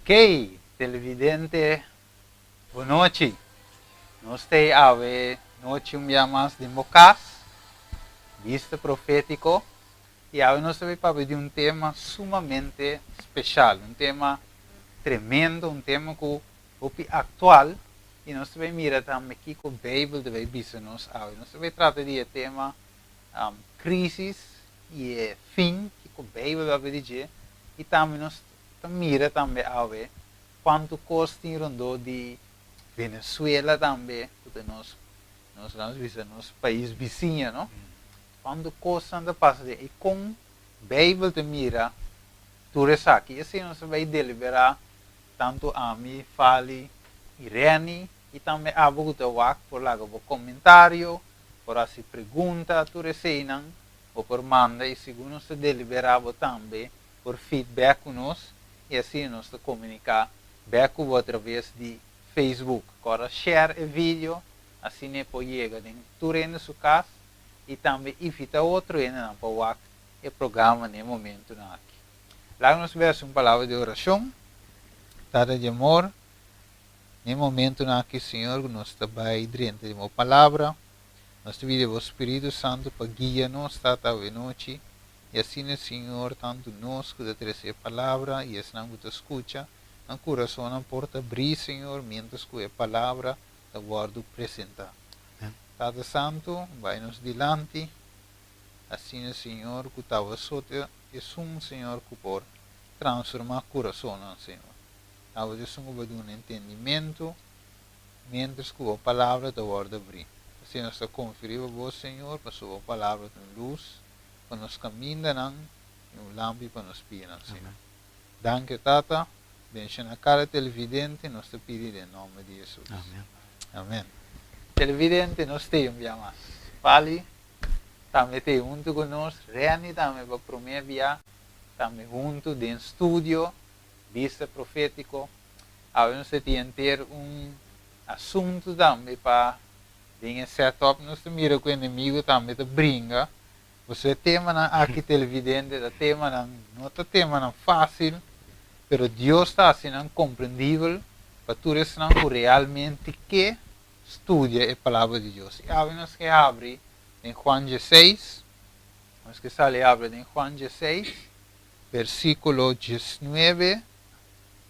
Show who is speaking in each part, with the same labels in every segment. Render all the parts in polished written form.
Speaker 1: Ok, televidente, bon nochi. Nos ta awe nochi un bia mas den bo cas, Bista Profetico, y awe nos ta bay papia di un tema sumamente special, un tema tremendo, un tema cu hopi actual, y nos ta bay mira tambe kico Bijbel ta bay bisa nos awe. Nos ta bay trata di e tema Crisis y e fin, kico Bijbel ta papia di dje, y tambe nos ta mira tambe awe cuanto cos tin rondó di Venezuela tambe, cu ta nos, nos lanos bisa nos pais bisiña, no? Cuanto cosnan ta pasa den y con Bijbel ta mira tur esaki. Esey nos ta bay delibera tanto ami, Fali y Renny y tambe abo cu ta wak por laga bo comentario, por haci pregunta, tur eseynan bo por manda y segun nos ta delibera bo tambe por feedback cu nos y asina nos ta comunica bek cu bo atraves di Facebook. Corda share e video asina e por yega den tur hende su cas y tambe invita otro hendenan pa wak e programa na e momentonan aki. Laga nos bay haci un palabra di oracion. Tata di amor, na e momentonan aki Señor cu nos ta bay drenta den bo palabra, nos ta pidi bo Spiritu Santo pa guia nos Tata awe nochi. I asina, Señor, tantu nos ku ta trese e palabra i esnan ku ta skucha, nan kurasonnan por ta brí, Señor, miéntras ku e palabra ta wòrdu presentá. Tata Santu, bai nos dilanti. Asina, Señor, ku tabata so ta esun, Señor, ku por transformá kurasonnan, Señor. Tabata esun ku bo duna entendimentu miéntras ku bo palabra ta wòrdu abrí. Asina nos ta konfia riba bo, Señor, pasobra bo palabra ta un lus pa nos kamindanan i un lampi pa nos pianan, Señor. Danki, Tata. Benshoná kada televidente, nos ta pidi den nòmber di Hesus. Amen. Televidente, nos t'ei un bia mas. Pali tambe t'ei huntu ku nos, Renny tambe pa promé bia tambe huntu den studio, Bista Profétiko. Awe nos ta tin henter un asuntu tambe pa Den e setup nos ta mira ku enemigo tambe ta bringa. Pasobra e temanan aki televidente ta temanan, no ta temanan fásil, pero Dios ta hasi nan komprendibel pa tur esnan ku realmente ke studia e Palabra di Dios. I awe nos ke habri den Juan dieseis, nos ke sali habri den Juan dieseis, versíkulo diesnuebe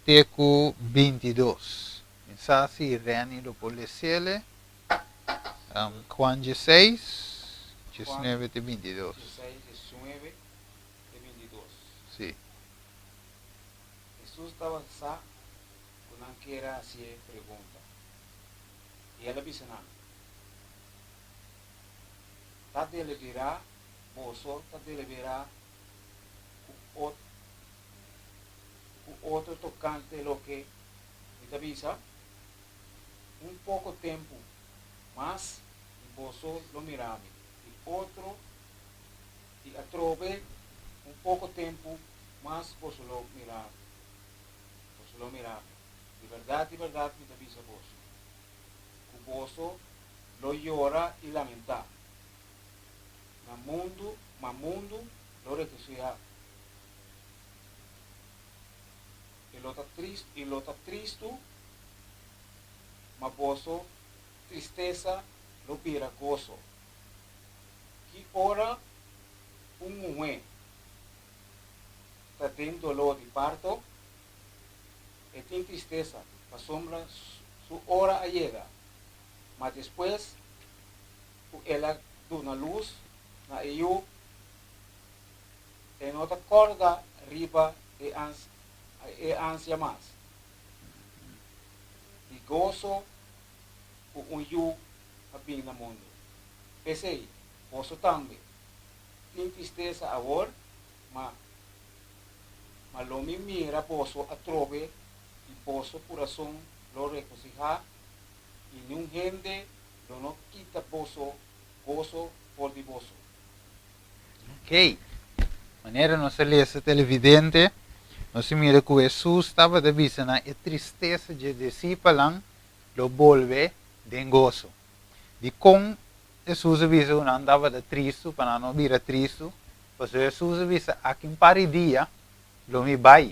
Speaker 1: te ku bintidos. Mi sa si Renny lo por lesele. Juan dieseis, diesnuebe te bintidos.
Speaker 2: Juan dieseis, diesnuebe te bintidos.
Speaker 1: Si.
Speaker 2: Hesus tabata sa ku nan kier a hasié pregunta, i el a bisa nan, Ta deliberá boso ta deliberá ku otro tokante loke Mi ta bisa, Un poko tempu mas i boso lo mira mi, i otro, i atrobe un poko tempu mas boso lo mira mi, boso lo mira mi. Di bèrdat, di bèrdat mi ta bisa boso, ku boso lo yora i lamentá na mundu, ma mundu lo regosihá. E lo ta tristu, i lo ta tristu, ma boso tristesa lo bira goso. Ki ora un muhé ta den doló di parto, e tin tristesa pasobra su ora a yega, ma despues ku el a duna lus na e yu, E no ta kòrda riba e e ansia mas di goso ku un yu a bin na mundu. P'esei, boso tambe tin tristesa awor, ma ma lo mi mira boso atrobe i boso kurason lo regosihá i niun hende lo no kita boso goso for di boso.
Speaker 1: Ok. Manera nos a lesa televidente, nos a mira ku Hesus tabata bisa nan e tristesa dje disipelnan lo bolbe den goso. Dikon Hesus a bisa ku nan tabata tristu pa nan no bira tristu? Pasobra Hesus a bisa, Aki un par di dia lo mi bai.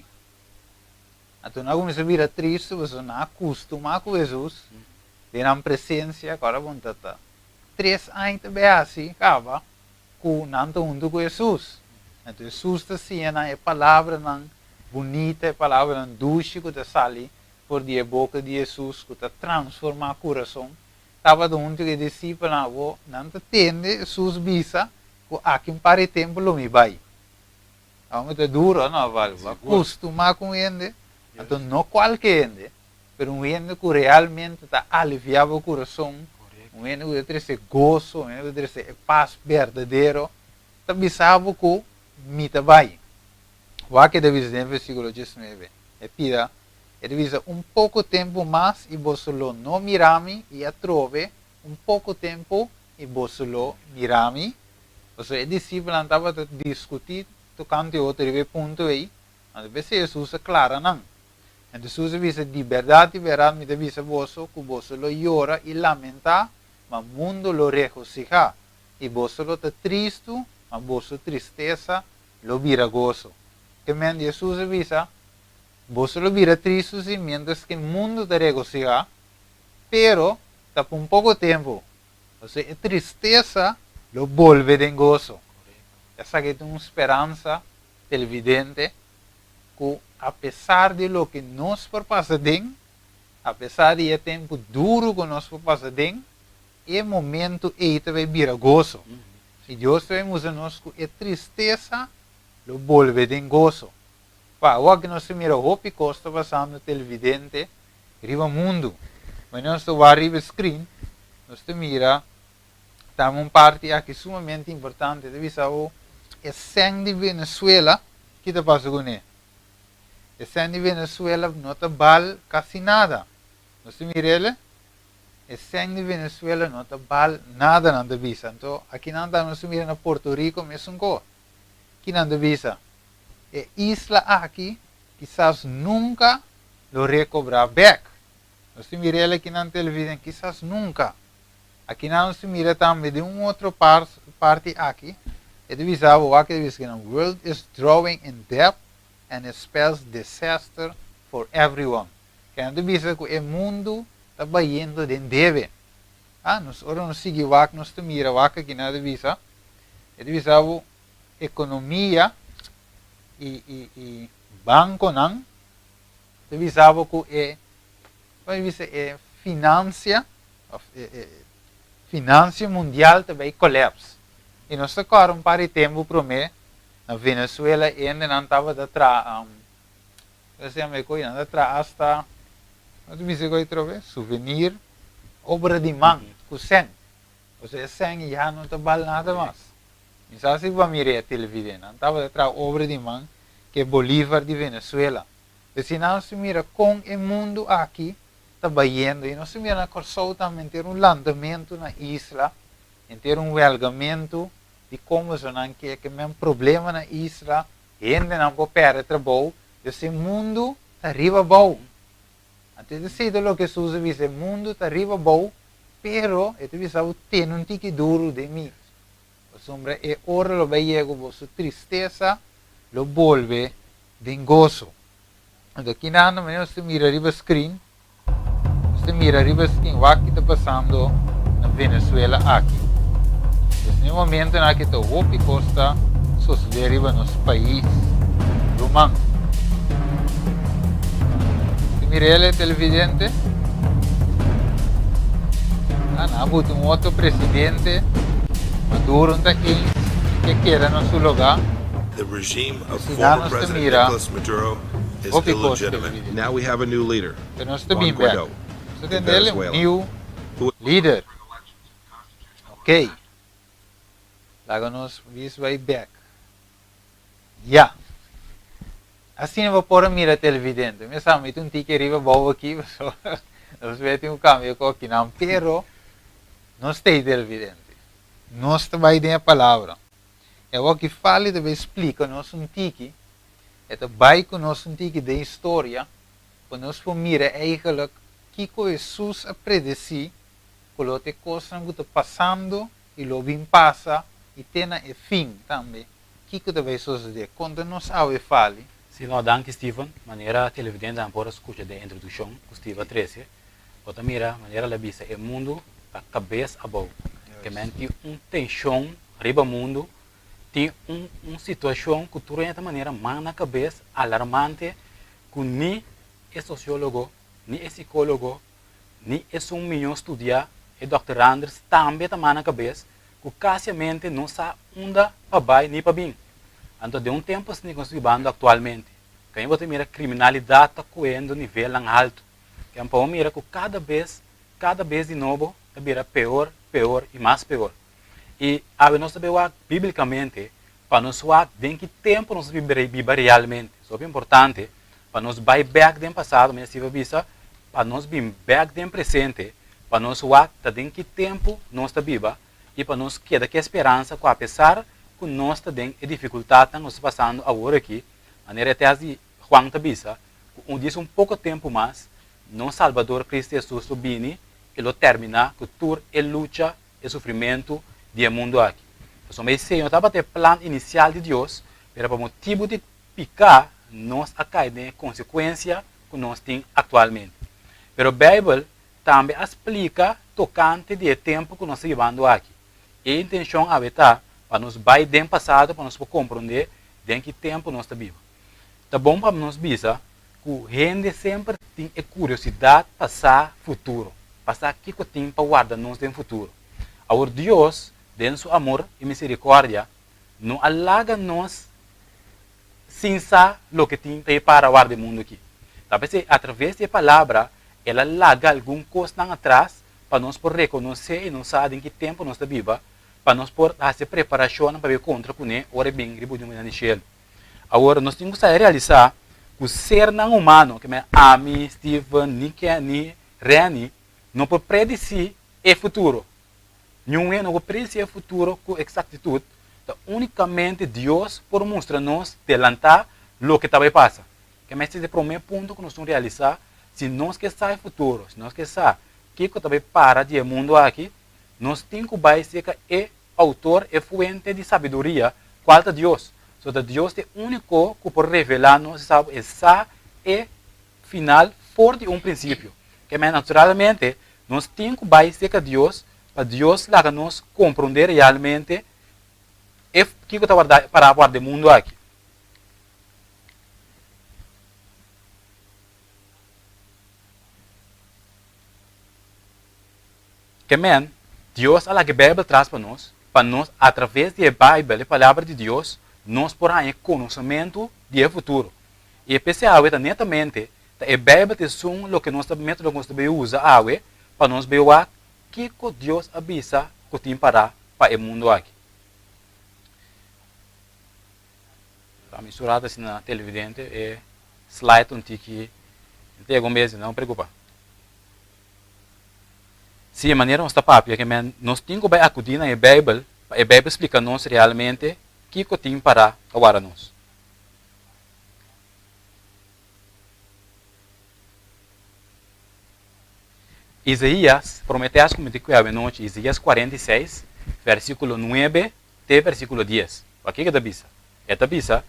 Speaker 1: Anto nan a kuminsá bira tristu pasobra nan a kustumá ku Hesus den nan presensia, ku ora bon ta ta tres aña ta bai hasi kaba ku nan ta huntu ku Hesus. Anto Hesus ta siña nan e palabranan bunita, e palabranan dushi ku ta sali for di e boka di Hesus ku ta transformá kurason. Tabata huntu ku e disipelnan awor nan ta tende Hesus bisa ku aki un par di tempu lo mi bai. Awor ta duro no Val, bo a kustumá ku un hende, anto no kualke hende, pero un hende ku realmente ta aliviá bo kurason, un hende ku ta trese goso, un hende ku ta trese e pas berdadero, ta bisa bo ku mi ta bai. Wak e ta bisa den versíkulo diesnuebe, e pida, e ta bisa, Un poko tempu mas i boso lo no mira mi, i atrobe un poko tempu i boso lo mira mi. Pasobra e disipelnan tabata diskutí tokante otro riba e punto ei, anto p'esei Hesus a klara nan. Anto Hesus a bisa, Di bèrdat, di bèrdat mi ta bisa boso ku boso lo yora i lamentá, ma mundu lo regosihá, i boso lo ta tristu, ma boso tristesa lo bira goso. Ke men di Hesus a bisa, Boso lo bira tristu sí miéntras ku e mundu ta regosihá, pero ta pa un poko tempu. Osea, e tristesa lo bolbe den goso. Esaki ta un speransa televidente ku apesar di loke nos por pasa den, apesar di e tempu duru ku nos por pasa den, e momentu ei ta bai bira goso. I Dios ta bai mustra nos ku e tristesa lo bolbe den goso. Pa awor ku nos ta mira hopi kos ta pasando televidente riba mundu. Wanneer nos ta wak riba e screen, nos ta mira tambe un parti aki sumamente importante, ta bisa bo e sèn di Venezuela, ki ta pasa kuné? E sèn di Venezuela no ta bal kasi nada. Nos ta mira el, e sèn di Venezuela no ta bal nada nan ta bisa. Anto akinan tambe nos ta mira na Puerto Rico mesun kos. Ki nan ta bisa? E isla aki kisas nunka lo rekobrá bèk. Nos tin mira el aki nan televishon, kisas nunka. Aki nan nos tin mira tambe den un otro parti aki, e ta bisa bo wak e ta bisa kinan, World is drawing in debt and it spells disaster for everyone. Kinan ta bisa ku e mundu ta bayendo den debe. Ah, nos ora nos sigui wak nos ta mira wak aki nan ta bisa, e ta bisa bo ekonomia i i i bankonan ta bisa bo ku e kon e bisa e finansia of e e finansia mundial ta bai kòlèps i nos ta kòrda un par di tempu promé na Venezuela hendenan tabata traha kon se yama e kos nan ta traha asta kon ta bisa e kos atrobe suvenir obra di man ku sèn pasobra e sèn ya no ta bal nada mas. Mi sa si bo a mira e televideo. Nan tabata traha obra di man ku e Bolívar di Venezuela. P'esei nan nos ta mira kon e mundu aki ta bayendo. I nos ta mira na Kòrsou tambe henter un lantamentu na isla, henter un wèlgamentu di kon bosonan ke ke men problema na isla, hendenan por pèrdè trabou. P'esei mundu ta riba abou. Anto e ta esei ta loke Hesus a bisa, e mundu ta riba abou, pero e ta bisa bo tene un tiki duru den mi. Pasobra e ora lo bai yega ku boso tristesa lo bolbe den goso. Anto aki nan manera nos ta mira riba screen, nos ta mira riba screen wak ki ta pasando na Venezuela aki. Pues na e momentonan aki ta hopi kos ta sosode riba nos pais ruman. Nos ta mira el e televidente. Ah, nan a buta un otro presidente. Maduro no ta eens ke keda na su lugá.
Speaker 3: The regime of
Speaker 1: Si nan
Speaker 3: former
Speaker 1: nos ta
Speaker 3: President
Speaker 1: mira
Speaker 3: Nicolas Maduro is
Speaker 1: hopi kos
Speaker 3: illegitimate.
Speaker 1: televidente.
Speaker 3: Now we have a new leader,
Speaker 1: Pero nos ta
Speaker 3: Juan
Speaker 1: bin bek.
Speaker 3: Guaido,
Speaker 1: Nos ta
Speaker 3: in
Speaker 1: tende el un
Speaker 3: Venezuela,
Speaker 1: new
Speaker 3: who
Speaker 1: leader. Ok. Laga nos wis bai bek. Ya. Asina bo por a mira televidente. Mi sa mi ta un tiki riba bou aki pasobra nos mester tin un kambio ku akinan pero nos ta ei televidente. Nos ta bai den e palabra. E awor ki Fali ta bai splika nos un tiki, e ta bai ku nos un tiki den historia pa nos por mira eigenlijk kiko Hesus a predesí ku lo ta e kosnan ku ta pasando i lo bin pasa i te na e fin tambe. Kiko ta bai sosodé? Konta nos awe Fali.
Speaker 4: Sí, no, danki Steven. Manera televidentenan por a skucha den e introdukshon ku Steve a trese, bo ta mira manera el a bisa e mundu ta kabes abou. Ke men tin un tenshon riba mundu, tin un un situashon ku tur hende ta manera man na kabes alarmante ku ni e sosiólogo, ni e sikólogo, ni esun mihó studiá, e dòkter Randers tambe ta man na kabes ku kasiamente no sa unda pa bai ni pa bin. Anto den un tempu asina ku nos ta bibando aktualmente, kaminda bo ta mira kriminalidat ta kuendo nivelnan haltu. Ken pa bo mira ku kada bes, kada bes di nobo ta bira peor, peor i mas peor. I awe nos ta bai wak bíblikamente pa nos wak den ki tempu nos ta biba realmente. Es hopi importante pa nos bai bèk den pasado, manera Steve a bisa, pa nos bin bèk den presente, pa nos wak ta den ki tempu nos ta biba i pa nos keda ku e speransa ku apesar ku nos ta den e difikultatnan ku nos ta pasando awor aki, manera e tèst di Juan ta bisa, ku un djis un poko tempu mas, nos Salbador Cristo Jesus lo bini i lo terminá ku tur e lucha e sufrimentu di e mundu aki. Pasobra esei no tabata e plan inisial di Dios, pero pa motibu di piká nos a kai den e konsekuensia ku nos tin aktualmente. Pero Beibel tambe a splika tokante di e tempu ku nos ta bibando aki. E intenshon awe ta pa nos bai den pasado pa nos por komprondé den ki tempu nos ta biba. Ta bon pa nos bisa ku hende semper tin e kuriosidat pa sa futuro, pa sa kiko tin pa warda nos den futuro. Awor Dios, den su amor i miserikòrdia, no a laga nos sin sa loke tin ta e para warda e mundu aki. Ta p'esei, atraves di e Palabra, el a laga algun kosnan atras pa nos por rekonosé i nos sa den ki tempu nos ta biba, pa nos por hasi preparashonnan pa bai kontra kuné ora e bin riba un di shelu. Awor, nos tin ku sa realisá ku sernan humano, ke men ami, Steven, ni Kenny, Renny, no por predisí e futuro. Niun hende no por predisí e futuro ku eksaktitut. Ta únikamente Dios por mustra nos delantá loke ta bai pasa. Ke men esei ta e promé punto ku nos tin realisá, si nos ke sa e futuro, si nos ke sa kiko ta bai para di e mundu aki, nos tin ku bai serka e Outor, e fuente di sabiduria, kual ta Dios. So ta Dios ta e úniko ku por revelá nos e sa e sa e final for di un prinsipio. Ke men naturalmente nos tin ku bai serka Dios pa Dios laga nos komprondé realmente e kiko ta warda pará warda e mundu aki. Ke men, Dios a laga e Beibel tras pa nos, pa nos atraves di e Beibel, e Palabra di Dios, nos por haña e konosementu di e futuro. I e p'esei awe ta netamente ta e Beibel ta esun loke nos ta método ku nos ta bai usa awe pa nos bai wak kiko Dios a bisa ku tin pará pa e mundu aki. Ta mi surat asina televidente e slide un tiki ta yega un bes no preocupa. Si e manera nos ta papia ke men nos tin ku bai akudí na e Beibel pa e Beibel splika nos realmente kiko tin pará ta warda nos. Isaías, promé tèst ku mi ta kuia awenochi, Isaías 46, vèrsikulo nuebe te vèrsikulo dies. Wak kiko e ta bisa? E ta bisa,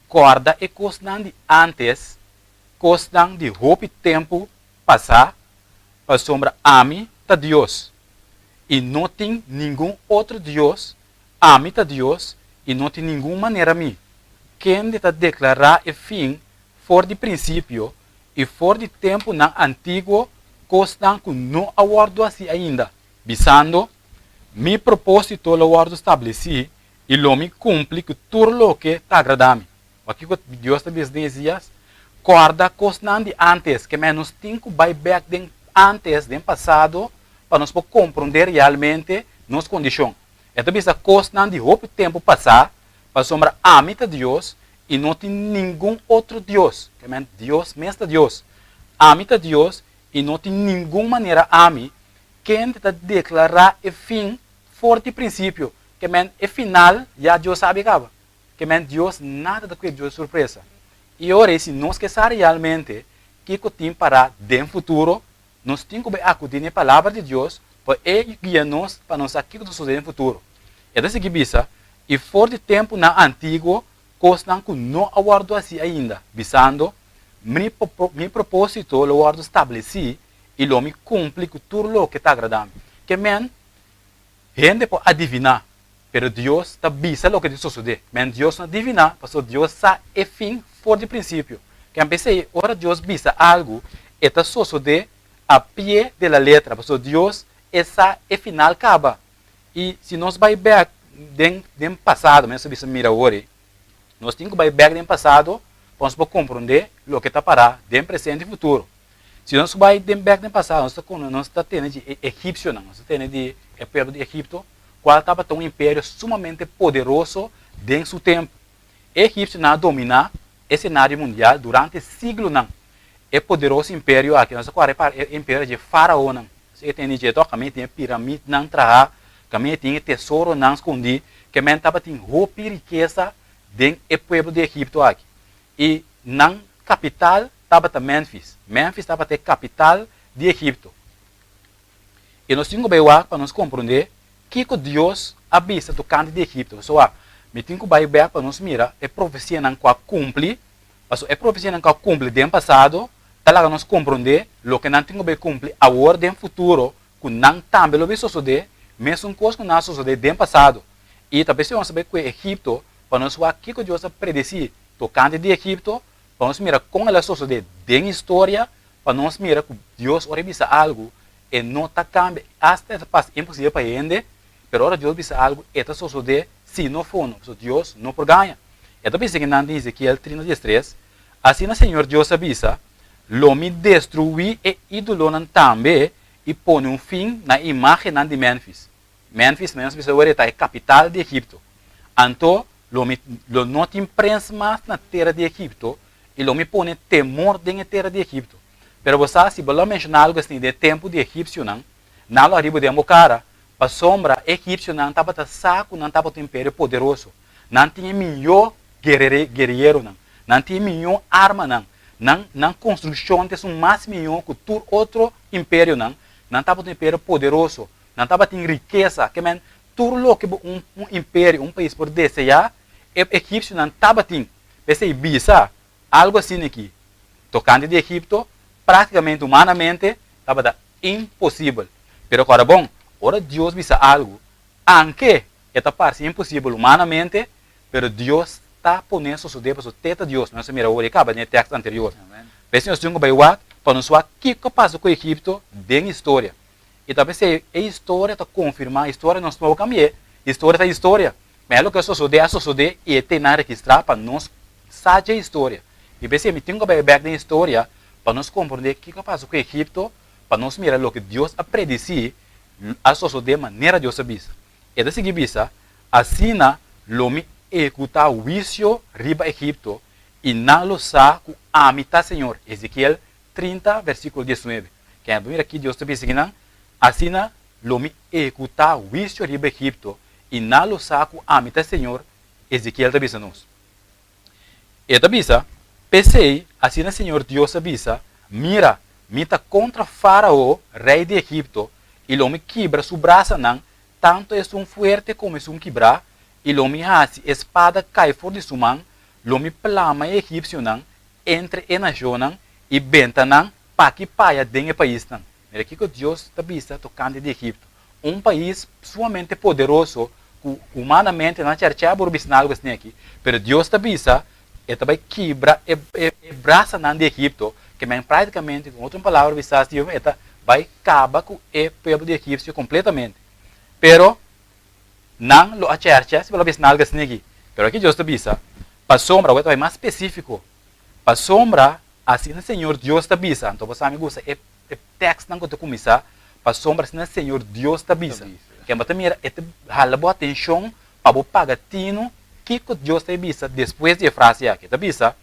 Speaker 4: Kòrda e kosnan di ántes, kosnan di hopi tempu pasá, pasobra ami ta Dios, i no tin ningun otro Dios, ami ta Dios, i no tin ningun manera mi, kende ta deklará e fin for di prinsipio i for di tempunan antiguo kosnan ku no a wòrdu hasí ainda, bisando, Mi propósito lo wòrdu stablesí, i lo mi kumpli ku tur loke ta agradá mi. Wak kiko Dios ta bisa den Isaias? Kòrda kosnan di ántes, ke men nos tin ku bai bèk den ántes, den pasado, pa nos por komprondé realmente nos kondishon. E ta bisa kosnan di hopi tempu pasá, pasobra ami ta Dios i no tin ningun otro Dios. Ke men Dios mes ta Dios. Ami ta Dios i no tin ningun manera ami, kende ta deklará e fin for di prinsipio. Ke men e final ya Dios sabi kaba. Ke men Dios nada ta kue Dios surpresa. I ora ei si nos ke sa realmente kiko tin pará den futuro, nos tin ku bai akudí na e Palabra di Dios pa e guia nos pa nos sa kiko ta sosodé den futuro. E ta sigui bisa, I for di tempunan antiguo, Kosnan ku no a wòrdu hasi ainda, bisando, Mi mi propósito lo wòrdu stablesí i lo mi kumpli ku tur loke ta agradá mi. Ke men, hende por adiviná, pero Dios ta bisa loke tin sosodé. Men, Dios no adiviná, pasobra Dios sa e fin for di prinsipio. Ke p'esei, ora Dios bisa algu, e ta sosodé a pie de la letra, pasobra Dios e sa e final kaba. I si nos bai bèk den den pasado, mi a bisa mira awor ei, nos tin ku bai bèk den pasado pa nos por komprondé loke ta pará den presente i futuro. Si nos bai den bèk den pasado, nos ta kono nos ta tende di e egipsionan, nos ta tende di e pueblo di Egipto, kual tabata un imperio sumamente poderoso den su tempu. E egipsionan a dominá e senario mundial durante siglonan. E poderoso imperio aki, nos ta kòrda e par e imperio dje faraonan. E tende dje tòg, kaminda tin e piramitnan trahá, kaminda tin e tesoronan skondí, ke men tabatin hopi rikesa den e pueblo di Egipto aki. I nan kapital tabata Memfis. Memfis tabata e kapital di Egipto. I nos tin ku bai wak pa nos komprondé kiko Dios a bisa tokante di Egipto. Pasobra wak, mi tin ku bai bèk pa nos mira e profesianan ku a kumpli, pasobra e profesianan ku a kumpli den pasado ta laga nos komprondé loke nan tin ku bai kumpli awor den futuro, ku nan tambe lo bai sosodé mesun kos ku nan a sosodé den pasado. I ta p'esei nos a bai kue Egipto pa nos wak kiko Dios a predesí tokante di Egipto, pa nos mira kon el a sosodé den historia, pa nos mira ku Dios ora e bisa algu e no ta kambia, asta e ta parse imposibel pa hende, pero ora Dios bisa algu e ta sosodé si no fono, pasobra Dios no por gaña. E ta bisa kinan den Ezekiel 30 diestres, Asina Señor Dios a bisa, Lo mi destruí e ídolonan tambe i pone un fin na e imágennan di Memfis. Memfis, nos bisa awor, e ta e kapital di Egipto. Anto lo mi lo no tin prens mas na tera di Egipto, i lo mi pone temor den e tera di Egipto. Pero bo sa, si bo lo a menshoná algu asina den e tempu di egipsionan, nan lo a riba den bo kara, pasobra e egipsionan tabata sa ku nan tabata un imperio poderoso. Nan tin e mihó guerieronan, nan tin e mihó armanan, nan nan konstrukshon ta esun mas mihó ku tur otro imperionan, nan tabata un imperio poderoso, nan tabatin rikesa, ke men tur loke bo un un imperio, un pais por deseá, e egipsionan tabatin. P'esei bisa algu asina aki tokante di Egipto, práktikamente humanamente tabata imposibel. Pero kòrda bon, ora Dios bisa algu, anke e ta parse imposibel humanamente, pero Dios ta pon'é sosodé pasobra te ta Dios. Nos a mira awor e kaba den e tèkst anterior. P'esei nos tin ku bai wak pa nos wak kiko a pasa ku Egipto den historia. I ta p'esei e historia ta konfirmá, historia nos no kambi'é, historia ta historia. Ma e loke a sosodé a sosodé i e te nan registrá pa nos sa dje historia. I p'esei mi tin ku bai bèk den historia pa nos komprondé kiko a pasa ku Egipto, pa nos mira loke Dios a predisí a sosodé manera Dios a bisa. E ta sigui bisa, Asina lo mi ehekutá huisio riba Egipto i nan lo sa ku ami ta señor. Ezekiel 30, versíkulo 19. Ken a mira ki Dios ta bisa kinan? Asina lo mi ehekutá huisio riba Egipto i nan lo sa ku ami ta señor, Ezekiel ta bisa nos. E ta bisa, P'esei, asina señor Dios a bisa, Mira, mi ta kontra Fárao, rei di Egipto, i lo mi kibra su brasanan, tantu esun fuerte komo esun kibrá, i lo mi hasi e spada kai for di su man, lo mi plama e egipsionan entre e nashonnan i benta nan p'aki p'aya den e paisnan. Mira kiko Dios ta bisa tokante di Egipto, un pais sumamente poderoso ku humanamente nan chèrchè por bisa nan algu asina aki, pero Dios ta bisa e ta bai kibra e e brasanan di Egipto, ke men práktikamente ku otro palabra bisa si e ta bai kaba ku e pueblo di egipsio kompletamente. Pero nan lo a chèrchè si bo lo bisa nan algu asina aki. Pero aki Dios ta bisa, pasobra, awor e ta bai mas spesífiko, pasobra asina Señor Dios ta bisa, anto bo sa mi gusta e E tekstnan ku ta kuminsá, Pasobra asina Señor Dios ta bisa. Ken bo ta mira, e ta hala bo atenshon pa bo paga tinu kiko Dios ta bisa despues di e frase aki. E ta bisa,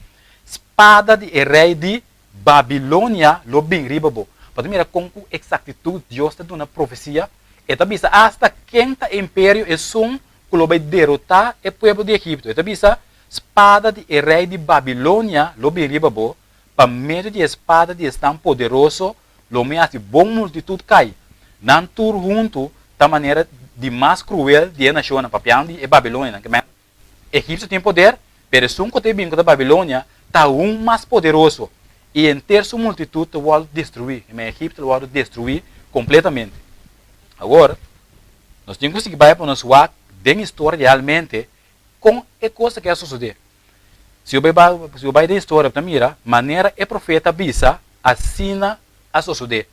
Speaker 4: Spada di e rei di Babilonia lo bin riba bo. Bo ta mira kon ku eksaktitut Dios ta duna profesia? E ta bisa asta ken ta e imperio esun ku lo bai derotá e pueblo di Egipto. E ta bisa, Spada di e rei di Babilonia lo bin riba bo, Pa medio di e spada di esnan poderoso lo mi hasi bon multitut kai. Nan tur huntu ta manera di mas kruel di e nashonnan, papiando di e babilonianan. Ke men, Egipsio tin poder, Pero esun ku ta bin ku ta Babilonia ta aun mas poderoso, i henter su multitut ta wòrdu destruí, i Egipto lo wòrdu destruí kompletamente. Awor, nos tin ku sigui bai pa nos wak den historia realmente kon e kos aki a sosodé. Si bo bai si bo bai den historia bo ta mira manera e profeta a bisa asina a sosodé.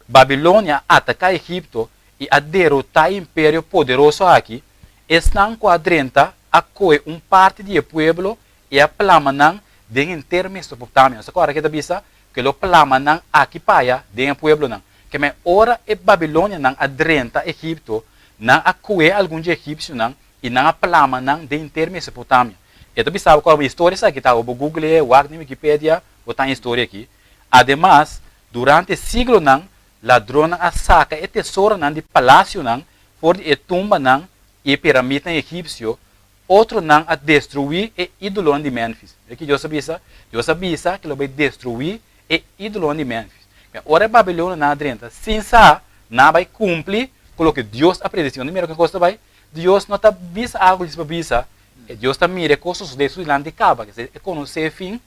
Speaker 4: Babilonia a ataká Egipto i a derotá e imperio poderoso aki, esnan ku a drenta a kohe un parti di e pueblo i a plama nan den henter Mesopotamia. Nos ta kòrda ke ta bisa ku e lo plama nan aki pa aya den e pueblonan. Kemey ora e babilonianan a drenta Egipto, nan a kohe algun dje egipsionan i nan a plama nan den henter Mesopotamia. E ta bisa bo kòrda historia esaki ta, bo google e, wak den Wikipedia, bo ta haña historia aki. Ademas, durante siglonan, ladronnan a saka e tesoronan di palasionan for di e tumbanan i e piramitnan egipsio, otronan a destruí e ídolonan di Memfis. Mira ki Dios a bisa? Dios a bisa ku lo bai destruí e ídolonan di Memfis. Mira, ora e babilonionan a drenta, sin sa, nan a bai kumpli ku loke Dios a predesí. Unda mira ku e kos ta bai? Dios no ta bisa algu djis pa bisa, e Dios ta mira e kos sosodé su dilanti kaba, kese e konosé e fin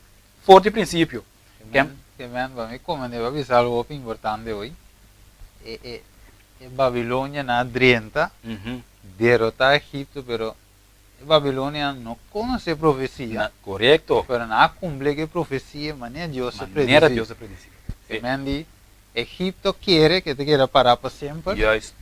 Speaker 4: for di prinsipio.
Speaker 1: Amen, amen. Pa mi komende pa bisa algu hopi importante hoy. E e e Babilonia nan a drenta, derota Egipto, pero e Babilonia no konosé profesia.
Speaker 4: Na, korekto.
Speaker 1: Pero nan a kumpli ku e profesia manera Dios a predisí.
Speaker 4: Manera Dios a predisí.
Speaker 1: Si. Amen di Egipto kere ke ta keda pará pa semper.
Speaker 4: Juist.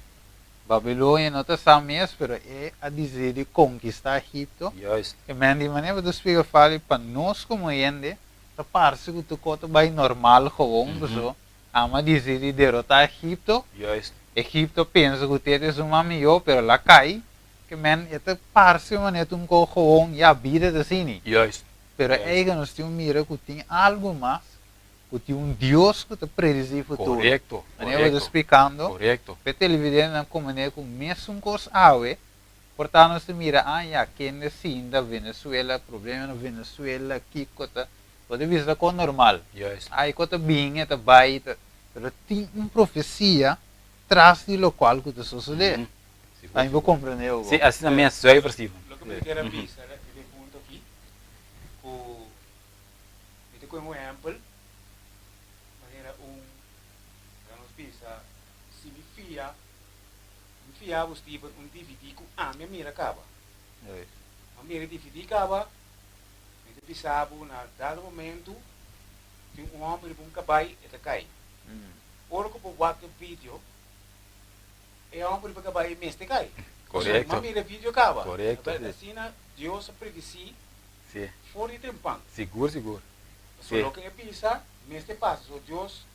Speaker 1: Babilonia no ta sa mes, pero e a disidí di konkistá Egipto.
Speaker 4: Juist.
Speaker 1: Amen di manera bo ta splika fásil pa nos komo hende. Ta parse ku tur kos ta bai normal gewoon, paso Ham a disidí derotá Egipto.
Speaker 4: Juist.
Speaker 1: Egipto pensa ku te ta esun mas mihó, pero el a kai. Ke men e ta parse manera ta un kos gewoon, ya, bida ta asina.
Speaker 4: Juist.
Speaker 1: Pero eigen nos tin un mira ku tin algu mas, ku tin un Dios ku ta predisí futuro.
Speaker 4: Korekto,
Speaker 1: Manera bo ta
Speaker 4: korekto,
Speaker 1: splikando,
Speaker 4: korekto.
Speaker 1: pa e televidentenan komprendé ku mesun kos awe, Por ta nos ta mira ah ya kende sinta Venezuela problema na Venezuela kiko ta bo ta bisa ta kon normal
Speaker 4: Juist.
Speaker 1: ay ko ta bin e ta bay ta pero tin un profecia tras di locual cu ta sosode
Speaker 4: Sigur
Speaker 1: ami bo
Speaker 4: sigur.
Speaker 1: comprende bo
Speaker 4: Si asina mes zuiver Steven.
Speaker 2: Loke mi ta kere bisa riba e punto aki ku mi ta kohe un ehempel manera un laga nos bisa si mi fia Mi fia bo Steven un dvd ku ami a mira kaba. Mi a mira e dvd kaba, mi ta bisa bo na dado momentu tin un hòmber riba un kabai e ta kai. Ora ku bo wak e video e hòmber riba kabai e mester kai.
Speaker 4: Korekto.
Speaker 2: Mi a mira e video kaba.
Speaker 4: Korekto.
Speaker 2: Asina Dios a predisí for di trempan.
Speaker 4: Sigur sigur.
Speaker 2: Pasobra loke e bisa mester pasa. So Dios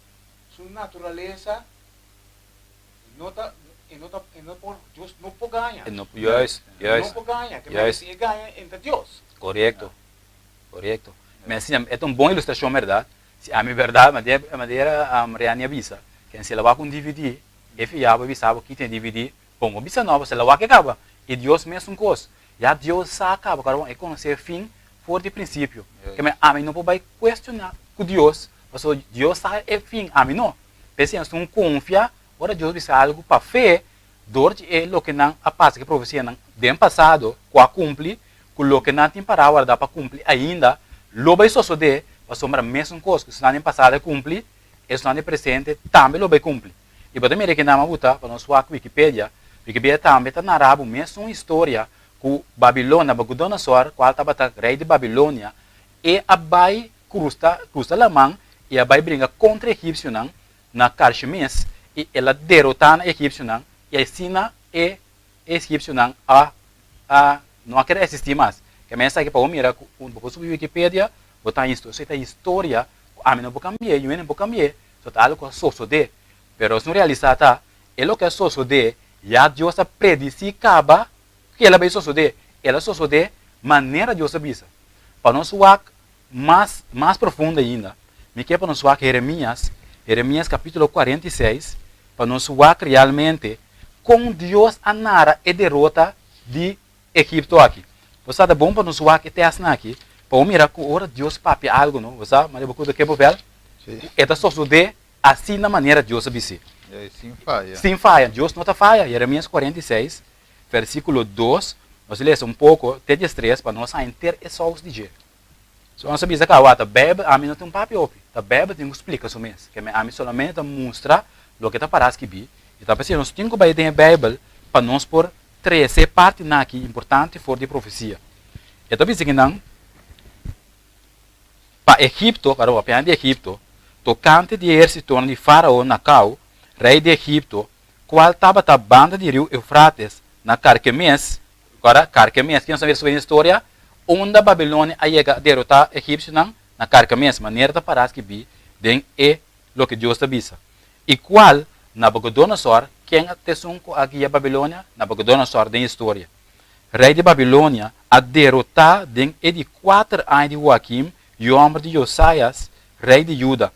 Speaker 2: su naturalesa No ta, e no ta, e no por, Dios no por gaña.
Speaker 4: E no, juist, juist.
Speaker 2: No por gaña, ke mester si e gaña e ta Dios.
Speaker 4: Korekto, korekto. Mi a siña, e ta un bon ilustrashon bèrdat, si ami bèrdat, manera, manera Riani a bisa, ken si el a wak un dvd, e fiya bo a bisa bo ki tin e dvd, bon bo bisa no, pasobra el a wak e kaba, i Dios mesun kos, ya Dios sa kaba, kòrda bon, e konosé e fin for di prinsipio, ke men ami no por bai kuestioná ku Dios, pasobra Dios sa e fin, ami no. P'esei nos tin ku konfia ora Dios bisa algu pa fe dor di e loke nan a pasa ku e profesianan den pasado ku a kumpli, ku loke nan tin pará wardá pa kumpli ainda lo bai sosodé, pasobra mesun kos ku esnan den pasado a kumpli, esnan den presente tambe lo bai kumpli. I bo ta mira kinan a buta pa nos wak Wikipedia, Wikipedia tambe ta nará bo mesun historia ku Babilonia, Nabucodonosor, kual tabata rei di Babilonia, e a bai krusa krusa laman i a bai bringa kontra e egipsionan na Karchemes, i el a derotá na e egipsionan, i asina e egipsionan a a no a keda eksistí mas. Ke men esaki pa bo mira ku bo por subi Wikipedia, bo ta haña historia. Esei ta historia ku ami no por kambi'é, yu hende no por kambi'é, so ta algu ku a sosodé. Pero nos no realisá ta e loke a sosodé ya Dios a predisí kaba ku el a bai sosodé. El a sosodé manera Dios a bisa. Pa nos wak mas mas profundo ainda, mi ke pa nos wak Jeremias, Jeremias kapítulo 46, pa nos wak realmente kon Dios a nara e derota di Egipto aki. Bo sa ta bon pa nos wak e tèstnan aki, pa bo mira ku ora Dios papia algu, no? Bo sa, manera bo kuta ke bovel, ku e ta sosodé asina manera Dios a bis'é.
Speaker 1: Sin faya.
Speaker 4: Sin faya. Dios no ta faya. Jeremias 46, versíkulo 2. Nos lesa un poko te 13 pa nos haña henter e sous di dje. So nos a bisa kaba ta Beibel ami no tin un papia hopi, ta Beibel tin ku splika su mes. Ke ami solamente ta mustra loke ta pará skibí i ta p'esei nos tin ku bai den e Beibel pa nos por trese e partinan aki importante for di profesia. E ta bisa kinan pa Egipto, karo papiando di Egipto, tokante di e ehérsitonan di Fárao Nakao, rei di Egipto, kual tabata banda di riu Eufrates na Karkemes, Ora, Karkemes, ken sa den historia? Unda Babilonia a yega a derotá egipsionan? Na Karkemes, manera ta pará skibí den e loke Dios ta bisa. I kual Nabukodonosor, ken a t'esun ku a guia Babilonia? Nabukodonosor den historia. Rei di Babilonia a derotá den e di kuater aña di Joakim, yu hòmber di Josias, rei di Juda.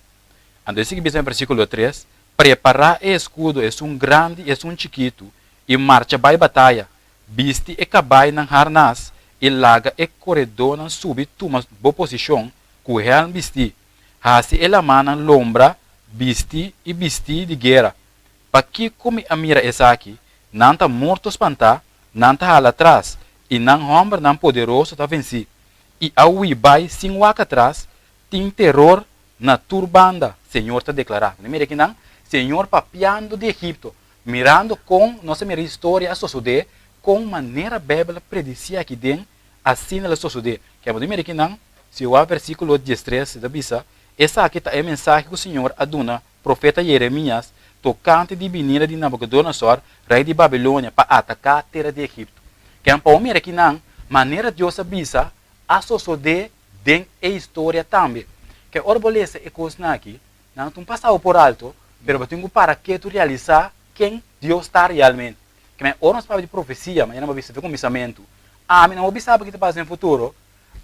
Speaker 4: Anto e sigui bisa den versíkulo tres, Prepará e eskudo, esun grandi i esun chikitu, i marcha bai bataya, bisti e kabainan harnas i laga e koredónan subi tuma bo posishon ku hèlm bistí. Hasi e lamannan lombra bisti i bistí di guera. Pakiko mi a mira esaki? Nan ta morto spantá, nan ta hala atras, i nan hòmbernan poderoso ta vensí i a hui bai sin wak atras, tin teror na tur banda, Señor ta deklará. Bo ta mira akinan? Señor papiando di Egipto, mirando kon nos a mira historia a sosodé, kon manera Beibel a predisí aki den, asina el a sosodé. Ke bo ta mira akinan? Si bo wak versíkulo 13, e ta bisa, Esaki ta e mensahe ku Señor a duna profeta Yeremías tokante di binida di Nabukodonosor, rei di Babilonia, pa ataká tera di Egipto. Ke pa bo mira akinan, manera Dios a bisa a sosodé den e historia tambe. Ke ora bo lesa e kosnan aki, nan ta un pasado por alto, pero bo tin ku para ketu realisá ken Dios ta realmente. Ke men ora nos papia di profesia, manera bo bisa den kuminsamentu, ami no por bisa bo ke ta pasa den futuro,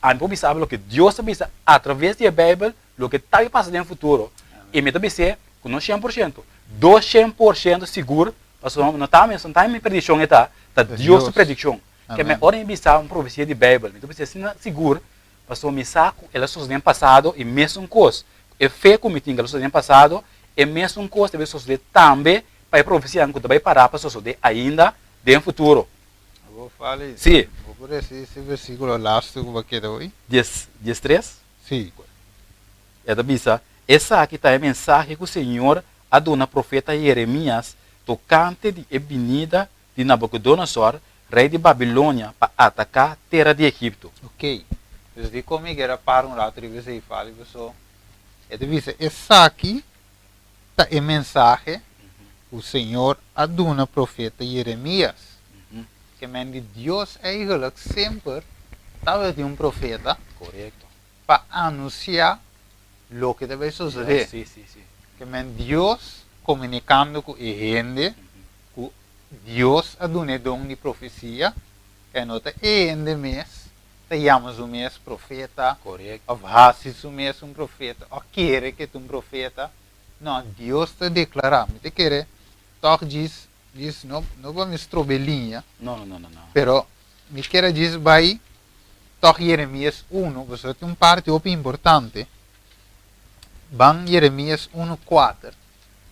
Speaker 4: ami por bisa bo loke Dios ta bisa atraves di e Beibel, loke ta bai pasa den futuro, i mi ta bis'é ku no 100%, 200% sigur, pasobra no ta mi, no ta mi predikshon e ta, ta Dios su predikshon. Ke men ora mi bisa un profesia di Beibel, mi ta bisa asina sigur, pasobra mi sa ku el a sosodé den pasado i mesun kos, e fe ku mi tin ku el a sosodé den pasado, e mesun kos ta bai sosodé tambe pa e profesianan ku ta bai pará pa sosodé ainda den futuro.
Speaker 1: Bo fala eso.
Speaker 4: Sí.
Speaker 1: Bo por resa ese versíkulo lastu ku bo a keda oí?
Speaker 4: Dies, 13?
Speaker 1: Sí.
Speaker 4: E ta bisa, Esaki ta e mensahe ku señor a duna profeta Yeremías tokante di e binida di Nabucodonosor, rei di Babilonia, pa ataká tera di Egipto.
Speaker 1: Ok. Dus dikon mi kier a para un rato riba esei fali? Paso e ta bisa esaki ta e mensahe ku Señor a duna profeta Yeremías. Ke men di Dios eigenlijk semper tabatin un profeta pa anunsiá loke ta bai sosodé. Ke men Dios komunikando ku e hende ku Dios a duna e don di profesia, e no ta e hende mes ta yama su mes profeta òf hasi su mes un profeta òf kere ku e ta un profeta. No, Dios ta deklará. Mi ta kere tòg djis, djis no, no pa mi stroba e liña, pero mi kier a djis bai tòg Jeremias unu, pasobra tin un parti hopi importante. Ban Jeremias unu kuater.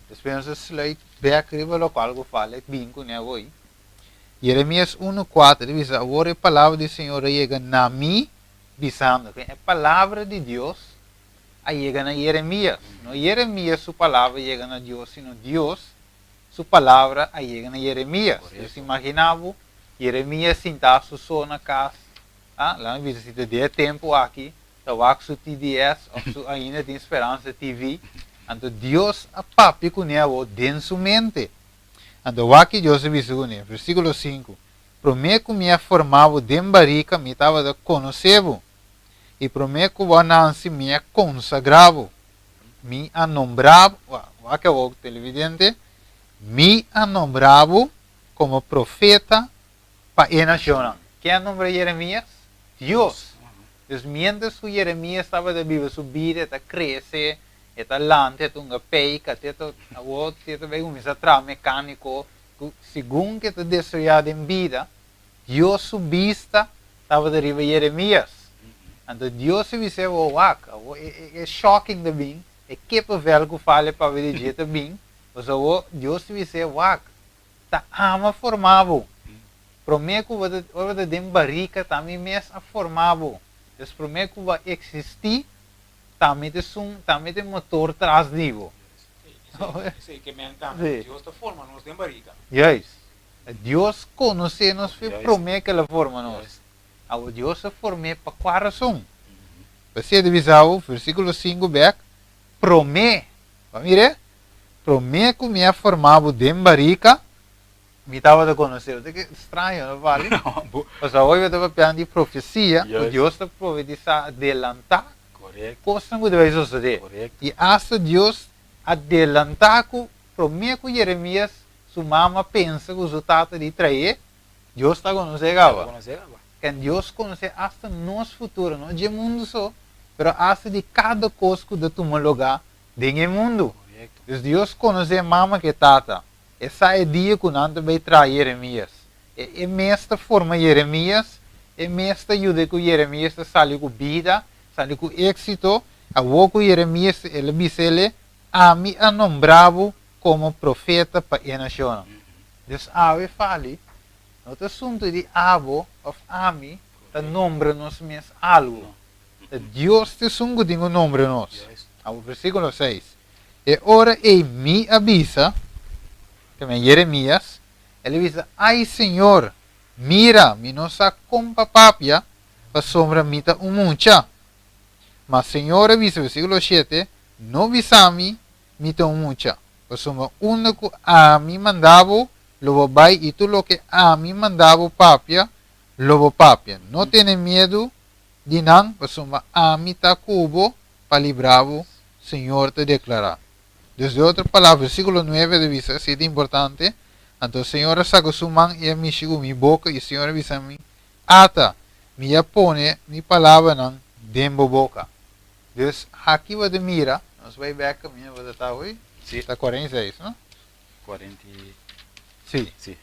Speaker 1: Despues nos a sluit bek riba lokual ku fala e bin kuné awor. Jeremias unu kuater ta bisa, Awor e palabra di Señor a yega na mi, bisando. E palabra di Dios a yega na Jeremias. No Jeremias su palabra a yega na Dios, sino Dios su palabra a yega na Jeremias. Dus imaginá bo, Jeremias sintá su so na kas, ah, laga mi bisa si ta den e tempu aki, ta wak su TDS of su ainda tin Speransa TV, anto Dios a papia kuné awor den su mente. Anto wak ki Dios a bisa kuné, versíkulo sinku, Promé ku mi a forma bo den barika mi tabata konosé bo, i promé ku bo a nansi mi a konsagrá bo, mi a nombrá bo, wak awor televidente, mi a nombrá bo komo profeta pa e nashonnan. Ken a nombra Jeremias? Dios. Dus miéntras ku Jeremias tabata biba su bida, e ta krese, e ta lanta, e ta hunga peika, te ta awor te ta bai kuminsá traha mekániko, ku segun ku e ta desaroyá den bida, Dios su bista tabata riba Jeremias. Anto Dios a bis'é, Awor wak, awor e shocking ta bin, e kippenvel ku fala e papia di dje ta bin, pasobra awor Dios a bis'é, Wak, ta ama forma bo. Promé ku bo tabata den barika ta mi mes a forma bo. Dus promé ku bo a eksistí, ta mi ta esun, ta mi ta e motor tras di bo.
Speaker 2: Esei ke men tambe, Dios ta forma nos den barika.
Speaker 1: Juist. Dios konosé nos fe promé ku el a forma nos. Awor Dios a form'é pa kua rason? P'esei ta bisa bo, versíkulo sinku bèk, Promé, bo a mir'é? Promé ku mi a forma bo den barika, mi tabata konosé bo. Ta ke straño, no Vali? Pasobra awor bo ta papiando di profesia, ku Dios ta profetisá adelantá kosnan ku ta bai sosodé. I asta Dios a delantá ku promé ku Jeremias su mama pensa ku su tata di traé, Dios ta konosé kaba. Ken Dios konosé asta nos futuro, no dje mundu so, pero asta di kada kos ku ta tuma lugá den e mundu. Dus Dios konosé mama ku e tata. E sa e dia ku nan ta bai traha Jeremias. E e mes ta forma Jeremias, e mes ta yuda ku Jeremias ta sali ku bida, sali ku éksito. Awor ku Jeremias el a bisa el, Ami a nombra bo komo profeta pa e nashonnan. Dus awe fali, no ta asuntu di abo òf ami ta nombra nos mes algu. Ta Dios ta esun ku tin ku nombra nos. Awor versíkulo seis, E ora ei mi a bisa, ta men Jeremias, el a bisa, Ai Señor, mira, mi no sa kon pa papia, pasobra mi ta un mucha. Ma Señor a bisa, versíkulo shete, No bisa mi, Mi ta un mucha, pasobra unda ku ami manda bo, lo bo bai, i tur loke ami manda bo papia, lo bo papia. No tene miedu di nan, pasobra ami ta ku bo pa libra bo, Señor ta deklará. Dus di otro palabra, versíkulo nuebe ta bisa, esei ta importante, Anto Señor a saka su man i a mishi ku mi boka, i Señor a bisa mi, Ata, mi a pone mi palabranan den bo boka. Dus aki bo ta mira, nos bai bek kaminda bo ta ta hoy,
Speaker 4: Sí.
Speaker 1: ta 46, no?
Speaker 4: Cuarenta y...
Speaker 1: Sí.
Speaker 4: Sí.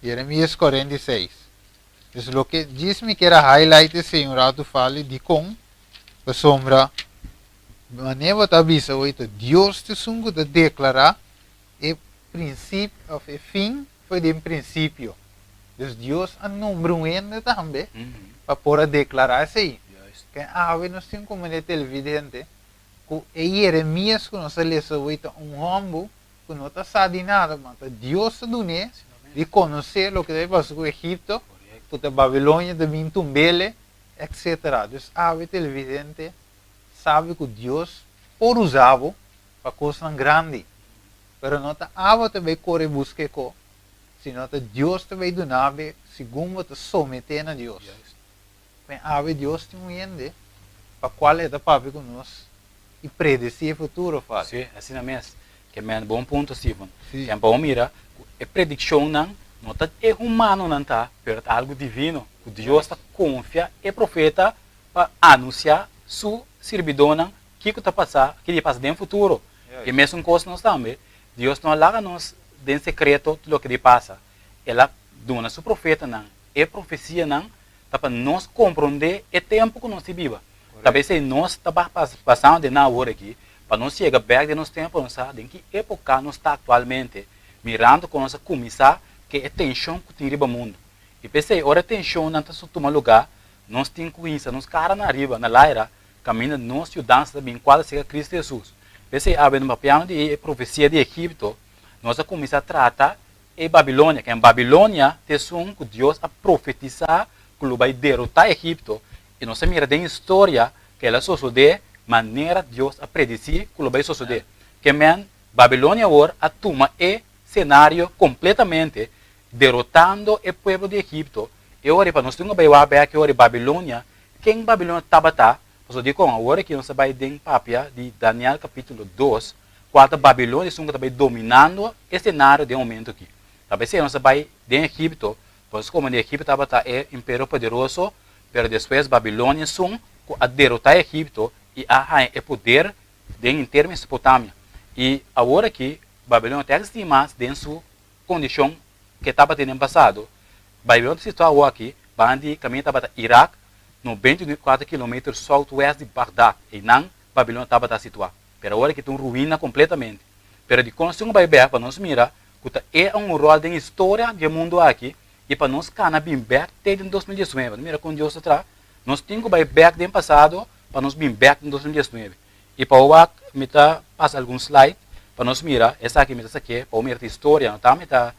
Speaker 1: Jeremias 46. Dus loke djis mi kier a highlight esei un ratu fali, dikon? Pasobra manera bo ta bisa hoy ta Dios ta esun ku ta deklará e prinsipio òf e fin for den prinsipio. Dus Dios a nombra un hende tambe pa por a deklará esei. Ken awe nos tin komo den televidente ku e Jeremias ku nos a lesa hoy ta un hòmber ku no ta sa di nada, ma ta Dios ta dun'é di konosé loke ta bai pasa ku Egipto, ku ta Babilonia ta bin tumb'el, etcetera. Dus awe televidente sabi ku Dios por usa bo pa kosnan grandi, pero no ta abo ta bai kore buska e ko, sino ta Dios ta bai duna bo segun bo ta someté na Dios. Men awe Dios tin un hende pa kual e ta papia ku nos i predesí e futuro, Fadi.
Speaker 4: Sí, asina mes. Ke men bon punto, Steven.
Speaker 1: Sí.
Speaker 4: Ken pa bo mira ku e predikshonnan no ta e humanonan ta, pero ta algu divino, ku Dios ta konfia e profeta pa anunsiá su sirbidónan kiko ta pasa, kiko ta pasa den futuro. E mesun kos nos tambe, Dios no a laga nos den sekreto tur loke di pasa. El a duna su profetanan e profesianan ta pa nos komprondé e tempu ku nos ta biba. Ta p'esei nos ta pasando den nan awor aki, pa nos yega bèk den nos tempu pa nos sa den ki époka nos ta aktualmente, mirando kon nos a kuminsá ke e tenshon ku tin riba mundu. I p'esei ora e tenshonnan ta tuma lugá, nos tin ku hinsa nos kara na ariba, na laira, kaminda nos yudansa ta bin kual ta seka Kristu Hesus. P'esei awe nos papiando di e profesia di Egipto, nos a kuminsá trata e Babilonia. Ken Babilonia ta esun ku Dios a profetisá ku lo bai derotá Egipto, i nos a mira den historia ku el a sosodé manera Dios a predisí ku lo bai sosodé. Ke men, Babilonia awor a tuma e senario kompletamente, derotando e pueblo di Egipto. E ora ei pa nos tin ku bai wak bèk e ora ei Babilonia, ken Babilonia tabata? Pasobra dikon awor aki nos ta bai den papia di Daniel kapítulo dos, Kua ta Babilonia esun ku ta bai dominando e senario den e momento aki. Ta p'esei nos a bai den Egipto, pasobra komo di Egipto tabata e imperio poderoso, pero despues Babilonia esun ku a derotá Egipto i a haña e poder den henter Mesopotamia. I awor aki Babilonia no ta eksistí mas den su kondishon ku e tabatin den pasado. Babilonia ta situá awor aki banda di kaminda tabata Irak, 94 kilometer southwest di Bagdad. Einan Babilonia tabata situá. Pero awor aki ta un ruina completamente. Pero dikon si un bai bek pa nos mira ku ta e un rol den historia di e mundu aki I pa nos kana bin bèk te den 2019. Mira kon Dios ta traha. Nos tin ku bai bèk den pasado pa nos bin bèk den 2019. I pa wak mi ta pasa algun slide pa nos mira esaki mi ta sak'é pa bo mira ta historia no ta mi ta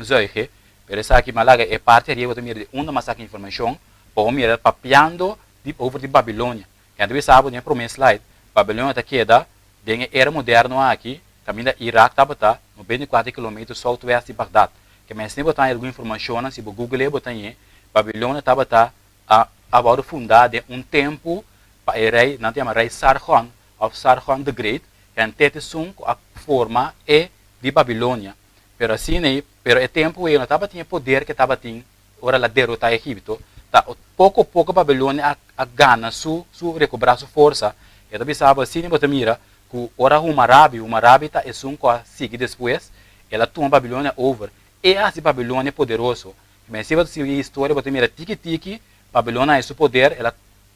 Speaker 4: zuige pero esaki mi a laga e parti ariba bo ta mira di unda mi a saka informashon pa bo mira papiando di over di Babilonia. Kende ta bisa bo den e promé slide Babilonia ta keda den e era moderno aki kaminda Irak tabata 94 kilometer southwest di Bagdad. Ke mester bo ta haña algun informashonnan si bo google bo ta hañ'é Babilonia tabata a a wòrdu fundá den un tempu pa e rei, nan ta yama rei Sargon òf Sargon the Great, henter esun ku a forma e di Babilonia. Pero asina ei, pero e tempu ei no tabatin e poder ku e tabatin ora el a derotá Egipto. Ta poko poko Babilonia a a gana su su rekobrá su forsa. E ta bisa bo asina bo ta mira ku ora Humarabi, Humarabi ta esun ku a sigui despues, el a tuma Babilonia over. E a hasi Babilonia poderoso. Men si bo ta sigui e historia bo ta mira tiki tiki Babilonia haña su poder, el a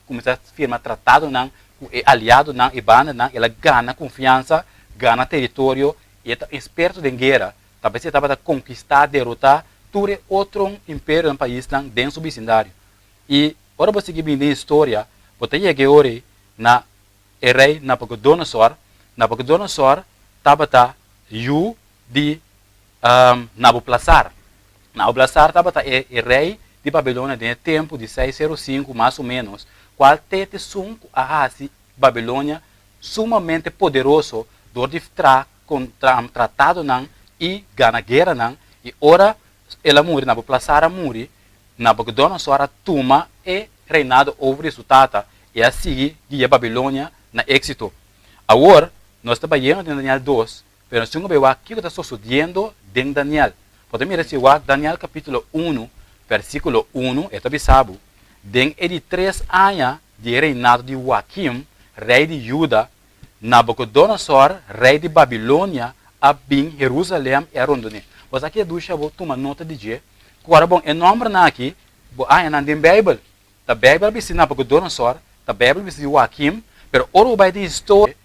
Speaker 4: kuminsá firma tratadonan ku e aliadonan, e bandanan, el a gana konfiansa, gana teritorio i e ta un eksperto den guera. Ta p'esei e tabata konkistá, derotá tur e otro imperionan, paisnan den su bisindario. I ora bo sigui bini den historia bo ta yega e ora ei na e rei Nabucodonosor. Nabucodonosor tabata yu di Naboplasar. Naboplasar tabata e rei di Babilonia den e tempu di 605 mas o ménos, kual te esun ku a hasi Babilonia sumamente poderoso dor di traha tratadonan i gana gueranan, i ora el a muri, Naboplasar a muri, Nabucodonosor a tuma e reinado over di su tata i a sigui guia Babilonia na éksito. Awor, nos ta bayendo den Daniel 2, Pero nos tin ku bai wak kiko ta sosodiendo den Daniel. Bo ta mira si wak Daniel kapítulo unu, versíkulo unu, e ta bisa bo, Den e di tres aña di e reinado di Joakim, rei di Juda, Nabukodonosor, rei di Babilonia, a bin Herusalèm i a rondon'é. Bo sa ki a dusha bo tuma nota di dje? Ku ora bon, e nòmbernan aki bo a haña nan den Beibel. Ta Beibel a bisa di Nabukodonosor, ta Beibel a bisa di Joakim, pero ora bo bai den historia,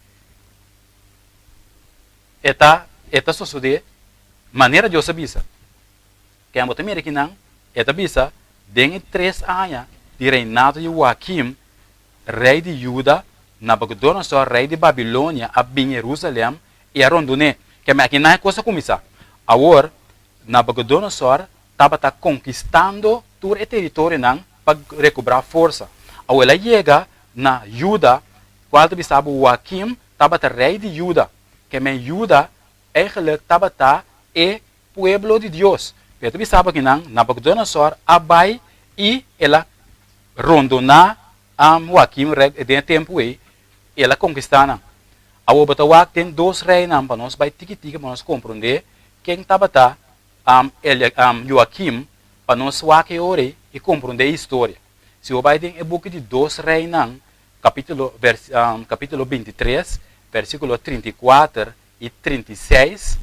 Speaker 4: E ta e ta sosodé manera Dios a bisa. Ken bo ta mira kinan? E ta bisa, Den e tres aña di reinado di Joakim, rei di Juda, Nabucodonosor, rei di Babilonia, a bin Jerusalem i a rondon'é. Keme akinan e kos a kuminsá. Awor, Nabucodonosor tabata konkistando tur e teritorionan pa rekobrá forsa. Awor el a yega na Juda, kual ta bisa bo Joakim tabata rei di Juda, ke men Juda eigenlijk tabata e pueblo di Dios. Pero ta bisa bo kinan, Nabucodonosor a bai i el a rondoná Joakim rei den e tempu ei, el a konkistá nan. Awor bo ta wak den dos reinan pa nos bai tiki tiki pa nos komprondé ken tabata Joakim, pa nos wak e ora ei i komprondé e historia. Si bo bai den e buki di Dos Reinan, kapítulo, vers, kapítulo 23, versíkulo 34 i 36,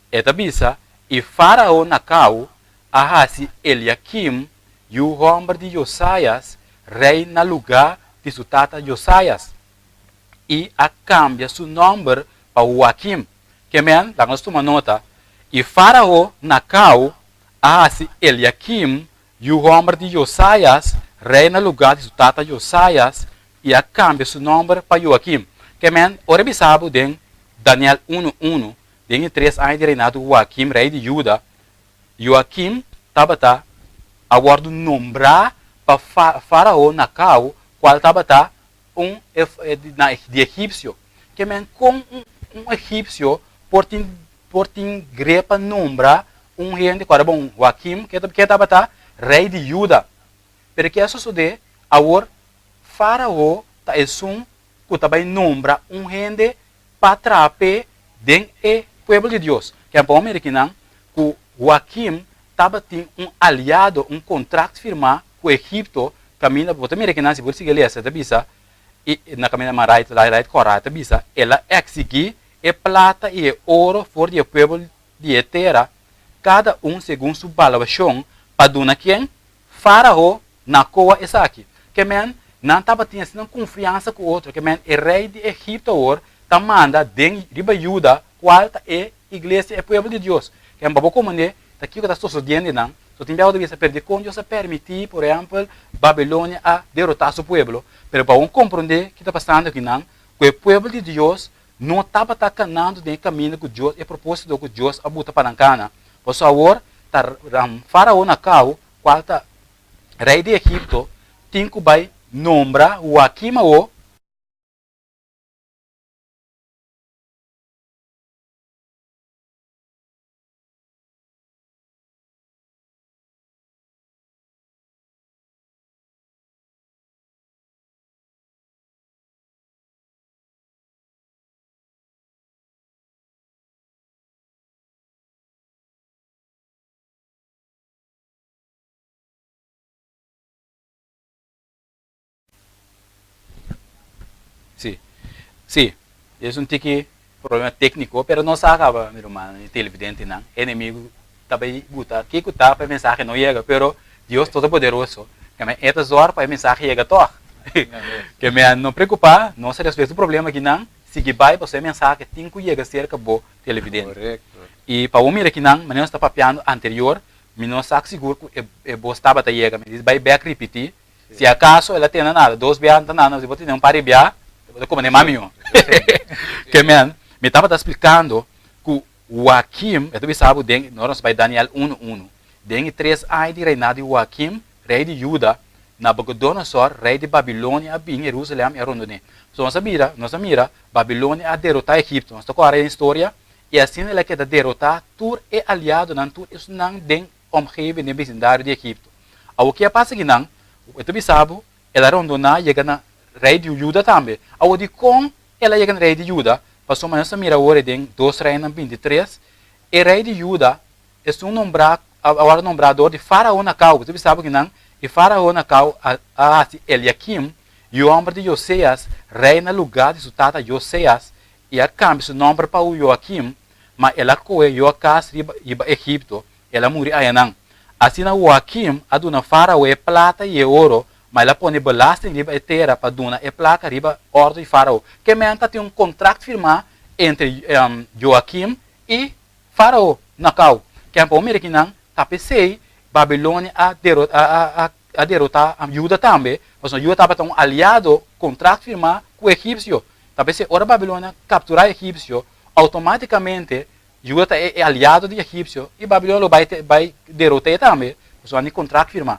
Speaker 4: e ta bisa, I Fárao Nakao a hasi Eliakim, yu hòmber di Josias, rei na lugá di su tata Josias, i a kambia su nòmber pa Joakim. Ke men, laga nos tuma nota, I Fárao Nakao a hasi Eliakim, Yu hòmber di Josias, rei na lugá di su tata Josias, i a kambia su nòmber pa Joakim. Ke men, ora e bisa bo den Daniel unu unu, den e tres aña di reinado di Joakim, rei di Juda, Joakim tabata a wòrdu nombrá pa Farao Nakao, kual tabata un di egipsio. Ke men, kon un egipsio por tin por tin gre pa nombra un hende ku a bon Joakim, ke tabata rei di Juda. Pero ke a sosodé awor? Fárao ta esun ku ta bai nombra un hende pa traha p'e den e pueblo di Dios. Ke por mira kinan ku Joakim tabatin un aliado, un kontrakt firmá ku Egipto, kaminda bo ta mira kinan si bo sigui lesa e ta bisa i na kaminda mas right right kòrá e ta bisa el a eksigí e plata i e oro for di e pueblo di e tera, kada un segun su baluashon, pa duna ken? Fárao na koa esaki. Ke men, nan tabatin asina konfiansa ku otro, ke men e rei di Egipto awor ta manda den riba Juda, kual ta e iglesia, e pueblo di Dios. Ke men, pa bo komprendé ta kiko ta sosodiendo einan. So tin biaha bo ta bisa, pero dikon Dios a permití, por ehèmpel, Babilonia a derotá su pueblo? Pero pa bo komprondé ki ta pasando akinan, ku e pueblo di Dios no tabata kanando den e kaminda ku Dios, e propósito ku Dios a buta pa nan kana. Pasobra awor ta Fárao Nakao, kual ta rei di Egipto, tin ku bai nombra Joakim awor. Sí, sí, es un tiki problema técnico, pero nos a caba, mi rumannan y televidentenan, enemigo ta bay buta kico ta pa e mensahe no yega, pero Dios Todopoderoso, ke men e ta zor pa e mensahe yega tog. Ke men no preocupa, nos a resolve su problema akinan, sigui bay pasobra e mensahe tin cu yega cerca bo televidente.
Speaker 1: Correcto.
Speaker 4: Y pa bo mira akinan, manera nos ta papiando anterior, mi no sa sigur cu e bos tabata yega, mi dici bay bek ripiti, Si acaso el a tene nada, dos bia no ta nada, si bo tene un par di bia, bo ta come den mas miho. Ke men, mi tabata splicando cu Joaquim, e ta bisa bo den, nos bai Daniel unu unu, den e tres aña di reinado di Joaquim, rey di Juda, Nabucodonosor, rey di Babilonia, a bin Jerusalem i a rondon'é. So nos a mira, nos a mira, Babilonia a derota Egipto, nos ta kòrda e historia, i asina el a keda derota tur e aliadonan, tur esunnan den omgeving den bisindario di Egipto. Awor ke a pasa ki nan? E ta bisa bo, el a rondoná yega na rei di Juda tambe. Awor dikon el a yega na rei di Juda? Pasobra nos ta mira awor e den Dos Reinan bintitres, e rei di Juda esun nombrá a wòrdu nombrá dor di Fárao Nakao. Bo ta bisa bo ki nan? I Fárao Nakao a hasi Eliakim, yu hòmber di Josias, rei na lugá di su tata Josias, i a kambia su nòmber pa Joakim, ma el a kohe Joakas riba hiba Egipto, el a muri ayanan. Asina Joakim a duna Fárao e plata i e oro, ma el a pone belasting riba e tera pa duna e plaka riba òrdu di Fárao. Ke men ta tin un kontrakt firmá entre Joakim i Fárao Nakao. Ken por mira kinan ta p'esei Babilonia a a derotá Juda tambe, pasobra Juda tabata un aliado, kontrakt firmá ku egipsio. Ta p'esei ora Babilonia kapturá egipsio, outomátikamente Juda ta e aliado di egipsio i Babilonia lo bai bai derot'é tambe, pasobra nan tin kontrakt firmá.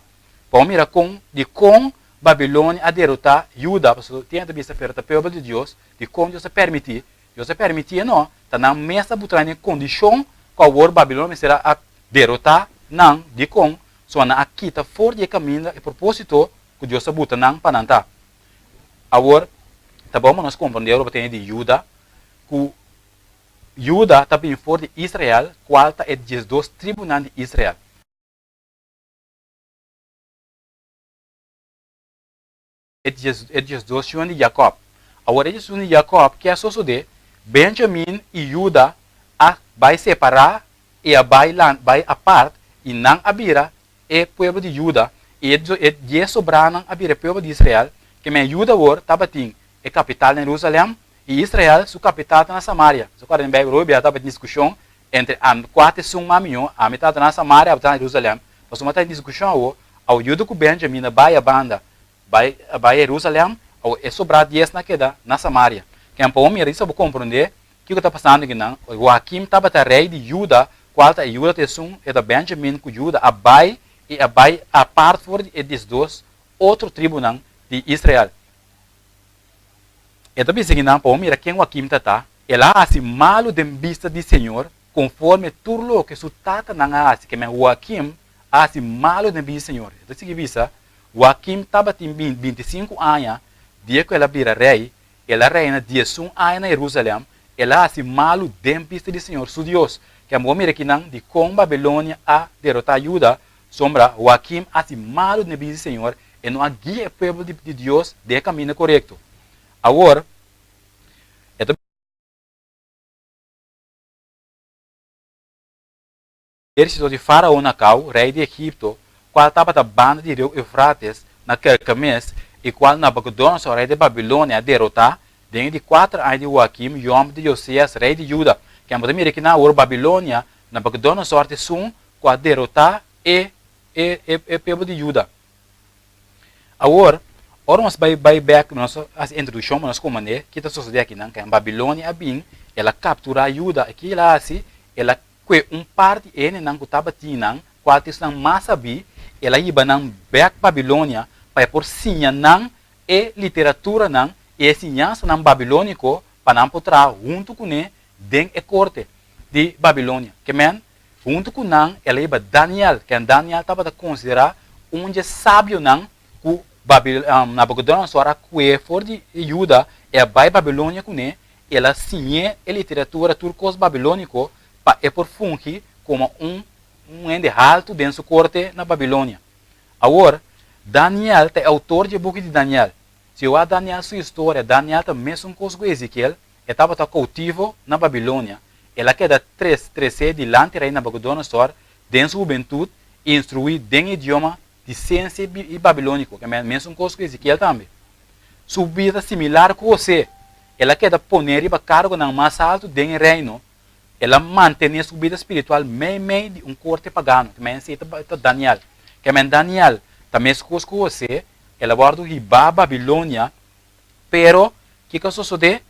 Speaker 4: Bo a mira kon dikon Babilonia a derotá Juda, pasobra tin hende ta bisa pero ta pueblo di Dios, dikon Dios a permití? Dios a permitié no, ta nan mes a butra den kondishon ku awor Babilonia mester a derotá nan, dikon? Pasobra nan a kita for di e kaminda e propósito ku Dios a buta nan pa nan ta. Awor, ta bon pa nos komprondé ora bo tene di Juda ku Juda ta bini for di Israel, kual ta e diesdos tribunan di Israel. E diesdos yunan di Jakòb. Awor e diesdos yunan di Jakòb, ke a sosodé? Benjamin i Juda a bai separá i a bai bai apart, i nan a bira e pueblo di Juda, i e dies sobranan a bira e pueblo di Israel. Ke men Juda awor tabatin e kapital na Jerusalèm, i Israel su kapital ta na Samaria. Bo sa kòrda den Beibel hopi bia tabatin diskushon entre ami kua ta esun mas mihó, ami tabata na Samaria, abo ta na Jerusalèm. Pasobra tabatin diskushon awor, awor Juda ku Benjamin a bai a banda bai bai Jerusalèm, awor e sobrá diesnan a keda na Samaria. Ken pa bo mira i sa bo komprondé kiko ta pasando akinan, Joakim tabata rei di Juda, kual ta e Juda ta esun, e ta Benjamin ku Juda a bai i a bai apart for di e diesdos otro tribunan di Israel. E ta bisa kinan pa bo mira ken Joakim ta ta, el a hasi malu den bista di señor konforme tur loke su tatanan a hasi, kemen Joakim a hasi malu den bista di señor. E ta sigui bisa, Joakim tabatin bintisinku aña dia ku el a bira rei, el a reina diesun aña na Jerusalèm, el a hasi malu den bista di señor su Dios. Ken bo mira kinan dikon Babilonia a derotá Juda, sombra Joakim a hasi malu den bista di señor, e no a guia e pueblo di Dios den e kaminda korekto. Awor, e ta. Ehérsito di Fárao Nakao, rei di Egipto, kual tabata banda di riu Eufrates na Kerkemes, i kual Nabukodonosor, rei di Babilonia, a derotá, den e di kuater aña di Joakim, yòmber di Josias, rei di Juda. Ken bo ta mira kinan awor Babilonia, Nabukodonosor ta esun ku a derotá e. e e pueblo di Juda. Awor, ora nos bai bai bek, nos a hasi introdukshon pa nos komprendé ki ta sosodé akinan, ke Babilonia a bin, el a kapturá Juda, i ki el a hasi? El a kue un parti e hendenan ku tabatin nan, kual ta esnan mas sabí, el a hiba nan bek Babilonia pa e por siña nan e literaturanan i e siñansanan babilóniko pa nan por traha huntu kuné den e korte di Babilonia. Ke men, huntu ku nan el a hiba Daniel, ken Daniel tabata konsiderá un dje sabionan ku Nabukodonosor a kue for di Juda i a bai Babilonia kuné, el a siñ'é e literatura tur kos babilóniko pa e por fungi komo un un hende haltu den su korte na Babilonia. Awor, Daniel ta e outor dje buki di Daniel. Si bo wak Daniel su historia, Daniel ta mesun kos ku Ezekiel, e tabata koutivo na Babilonia. El a keda tres tresé dilanti rei Nabukodonosor den su hubentut i instruí den idioma di siensia i babilóniko, ke mesun kos ku Ezekiel tambe. Su bida ta similar ku José. El a keda poné riba kargonan mas haltu den e reino. El a mantené su bida spiritual meimei di un korte pagano, ke men esei ta Daniel. Ke men Daniel ta meskos ku José, el a wòrdu hibá Babilonia, pero kiko a sosodé?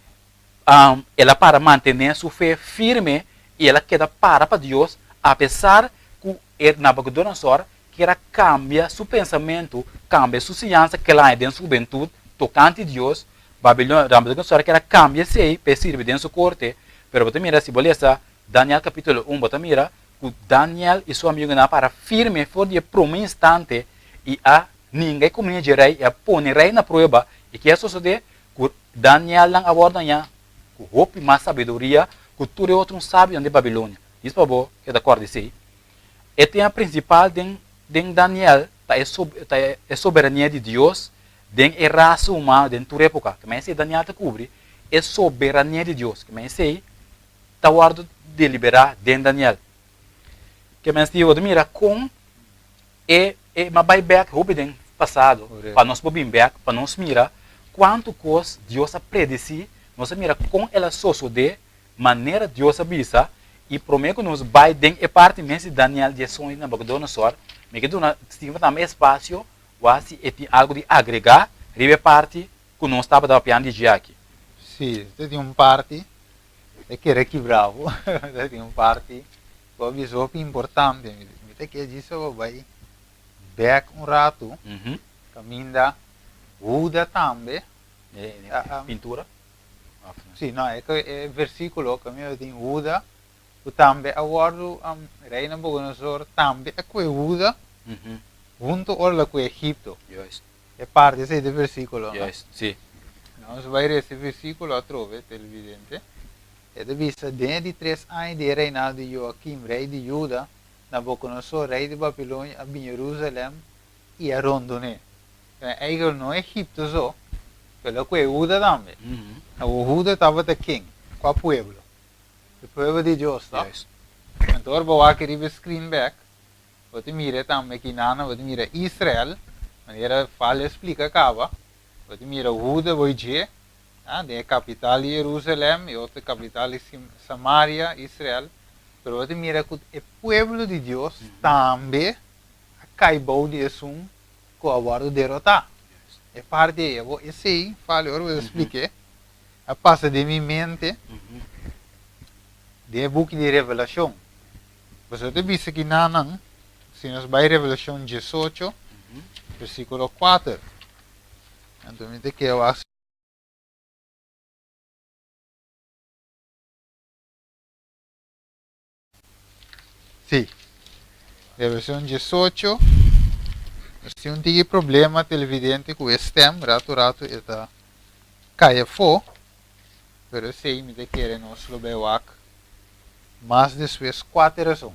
Speaker 4: El a para mantené su fe firme i el a keda para pa Dios apesar ku e Nabucodonosor kier a kambia su pensamentu, kambia su siñansa ku el a haña den su hubentut tokante Dios. Babilonia, Nabucodonosor kier a kambia esei pa e sirbi den su korte, pero bo ta mira si bo lesa Daniel kapítulo un bo ta mira ku Daniel i su amigunan a para firme for di e promé instante i a ninga e kuminda dje rei i a pone rei na prueba. I ke a sosodé? Ku Danielnan a wòrdu hañá ku hopi mas sabiduria ku tur e otro sabionan di Babilonia. Dis pa bo keda kòrda esei. E tema prinsipal den den Daniel ta e ta e soberania di Dios den e rasa humano den tur époka. Kimen esei Daniel ta kubri e soberania di Dios. Kimen esei ta wòrdu deliberá den Daniel. Kimen si bo ta mira kon e e ma bai bèk hopi den pasado pa nos por bin bèk pa nos mira kuantu kos Dios a predesí, nos a mira kon el a sosodé Manera Dios a bisa, i promé ku nos bai den e parti mes di Daniel di e soño di Nabucodonosor, mi ke duna Steven tambe espasio wak si e tin algu di agregá riba e parti ku nos tabata papiando di dje aki.
Speaker 1: Sí, ta tin un parti, e kere kibra bo, ta tin un parti ku a bisa hopi importante, mi ta ke djis bo bai bèk un ratu, kaminda Huda tambe.
Speaker 4: Pintura?
Speaker 1: Sí, no, e e versíkulo ku mi tin Huda, ku tambe a wòrdu Rei Nabucodonosor tambe a kue Huda huntu ora el a kue Egipto.
Speaker 4: Juist.
Speaker 1: E parti esei di versíkulo, no?
Speaker 4: Juist, sí.
Speaker 1: Nos bai resa e versíkulo atrobe, televidente. E ta bisa, Den e di tres aña di e reinado di Joakim, rei di Juda, Nabucodonosor, rei di Babilonia, a bin Jerusalèm i a rondon'é. Eikel no Egipto so, pero ku e Huda tambe. Awor Huda tabata ken? Kua pueblo? E pueblo di Dios, to? Anto ora bo wak riba e screen bek, bo ta mira tambe kinan, bo ta mira Israel, manera Fale a splika kaba, bo ta mira Huda bo dje, den e kapital di Jerusalem, e otro kapital di Samaria, Israel, pero bo ta mira ku e pueblo di Dios tambe a kai bou di esun ku a wòrdu derotá. E parti ei, awor esei, fali ora bo ta splik'é, a pasa den mi mente den e buki di Revelashon. Pasobra ta bisa ki nan, si nos bai Revelashon diesocho, versíkulo kuater, anto mi ta kere wak. Sí. Revelashon diesocho. Nos tin un tiki problema televidente ku e stem, ratu ratu e ta kai afó, pero esei mi ta kere nos lo bai wak mas despues kua ta e rason.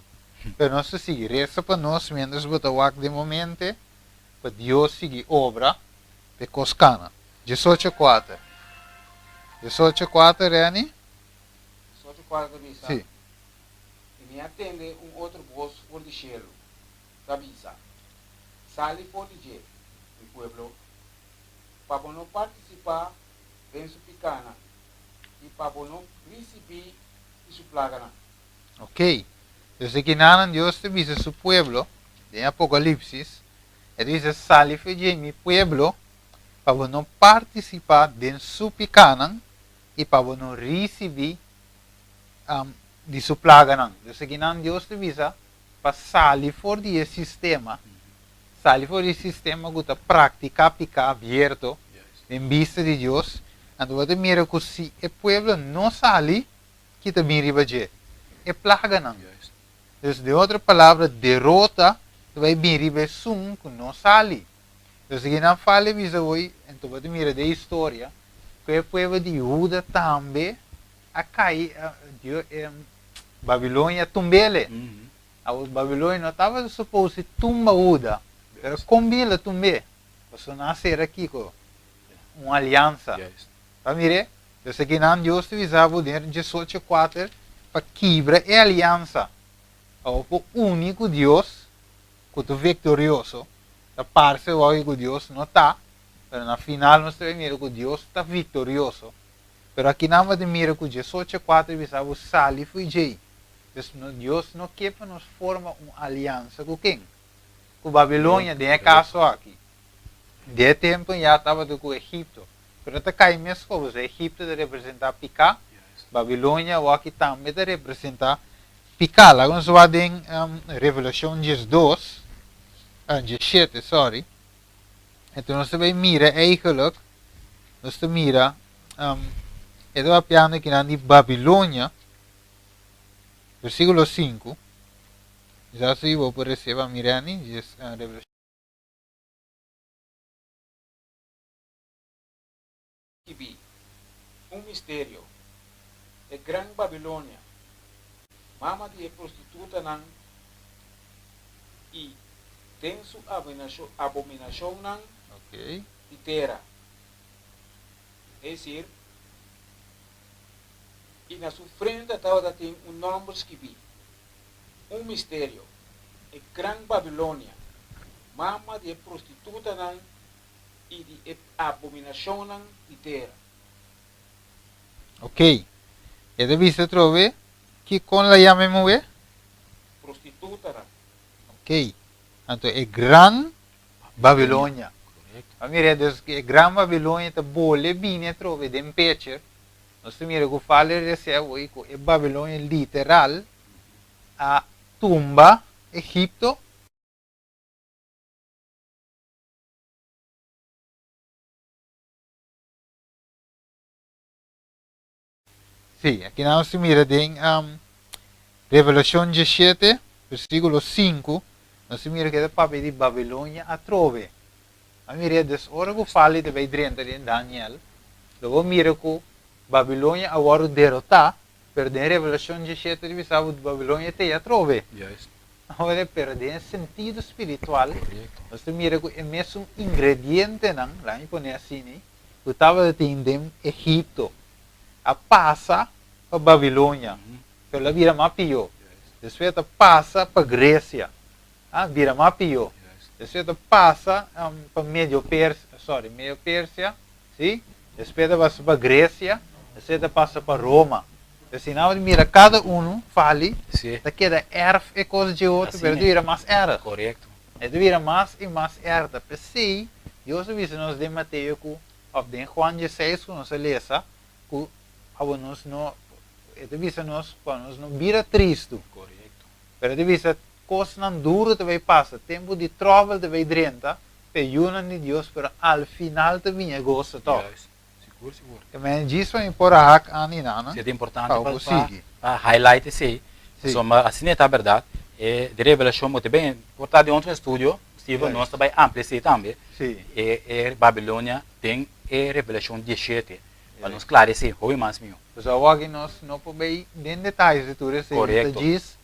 Speaker 1: Pero nos ta sigui resa pa nos mientras bo ta wak den momente pa Dios sigui obra pa e kos kana. Diesocho kuater. Diesocho kuater, Renny?
Speaker 2: Diesocho kuater ta bisa.
Speaker 1: Sí.
Speaker 2: I mi a tende un otro bos for di shelu, ta bisa, Sali for di dje, mi pueblo, pa bo no partisipá den su pikánan i pa bo no risibí di su plaganan.
Speaker 1: Ok. Desde kinanan Dios ta bisa su pueblo. Den Apokalipsis, e ta bisa, Sali for dje, mi pueblo, pa bo no partisipá den su pikánan i pa bo no risibí di su plaganan. Dus akinan Dios ta bisa pa sali for di e sistema, sali for di e sistema ku ta praktiká piká abierto den bista di Dios. Anto bo ta mira ku si e pueblo no sali, ki ta bin riba dje? E plaganan. Dus den otro palabra, derota ta bai bin riba esun ku no sali. Dus aki nan fala e bisa hoy, anto bo ta mira den historia, ku e pueblo di Huda tambe a kai, Babilonia a tumb'ele. Awor Babilonia no tabata supos di tumba Huda, pero kon bin el a tumb'é? Pasobra nan a sera kiko? Un aliansa. Ta mir'é? Dus aki nan Dios ta bisa bo den diesocho kuater pa kibra e aliansa. Awor por uni ku Dios ku ta viktorioso, ta parse wou ku Dios no ta, pero na final nos ta bay mira ku Dios ta viktorioso. Pero aki nan bo ta mira ku diesocho kuater bisa bo sali fo'i djei. Dus Dios no ke pa nos forma un aliansa ku ken? Ku Babilonia den e kaso aki. Den e tempu ya tabata ku Egipto. Pero ta kai meskos, pasobra Egipto ta representá piká, Babilonia awor-aki tambe ta representá piká. Laga nos wak den Revelashon diesdos, diesshete, sorry. Enton nos ta bai mira eigenlijk, nos ta mira, e ta papiando akinan di Babilonia, versíkulo sinku. Sa si bo por reseba mira ni, Revelashon.
Speaker 2: Skibí, Un misterio, E Gran Babilonia, mama di e prostitutanan i den su abominashonnan di tera, es desir, i na su frenta tabata tin un nòmber skibí, Un misterio, E Gran Babilonia, mama di e prostitutanan i di e abominashonnan di tera.
Speaker 1: Ok. E ta bisa atrobe ki kon la yama e muhé?
Speaker 2: Prostitutanan.
Speaker 1: Ok. Anto e gran Babilonia.
Speaker 4: Korekto.
Speaker 1: A mira dus e gran Babilonia ta bole bini atrobe den pecher. Nos ta mira ku fale rese awor ku e Babilonia literal a tumba Egipto. Sí, aki nan nos ta mira den Revelacion diesshete, versiculo sinku, nos ta mira ku e ta papia di Babilonia atrobe. A mira dus ora ku fali ta bai drenta den Daniel, lo bo mira ku Babilonia a wòrdu derotá, pero den Revelacion diesshete ta bisa bo Babilonia t'ei atrobe. Awor, pero den e sentido spiritual, nos ta mira ku e mesun ingredientenan, laga mi pone asina, ku tabatin den Egipto, a pasa pa Babilonia, pero el a bira mas pió. Despues ta pasa pa Grecia, a bira mas pió. Despues ta pasa pa Medio Persia, sorry, Medio Persia, si, despues ta pasa pa Grecia, despues ta pasa pa Roma. Asina bo ta mira kada unu fali ta keda erf e kos dje otro pero e ta bira mas erg.
Speaker 4: Korekto.
Speaker 1: E ta bira mas i mas erg. Ta p'esei Dios a bisa nos den Mateo ku òf den Juan dieseis ku nos a lesa ku abo nos no e ta bisa nos pa nos no bira tristu.
Speaker 4: Korekto.
Speaker 1: Pero e ta bisa kosnan duru ta bai pasa, tempu di tròbel ta bai drenta pa e yunan di Dios pero al final ta bini e goso tòg.
Speaker 4: Juist. Sigur, sigur.
Speaker 1: E men djis pa mi por a hak ani nana.
Speaker 4: Si ta importante
Speaker 1: pa bo sigui.
Speaker 4: Pa highlight esei.
Speaker 1: Si.
Speaker 4: Pasobra asina e ta berdad. E di Revelashon bo ta ben por ta den otro estudio, Steven, nos ta bai amplia esei tambe.
Speaker 1: Si.
Speaker 4: E e Babilonia den e Revelashon diesshete. Pa nos klara esei hopi mas mihó.
Speaker 1: Pasobra awor aki nos no por bai den detayes di tur esei.
Speaker 4: Korekto.
Speaker 1: Ta djis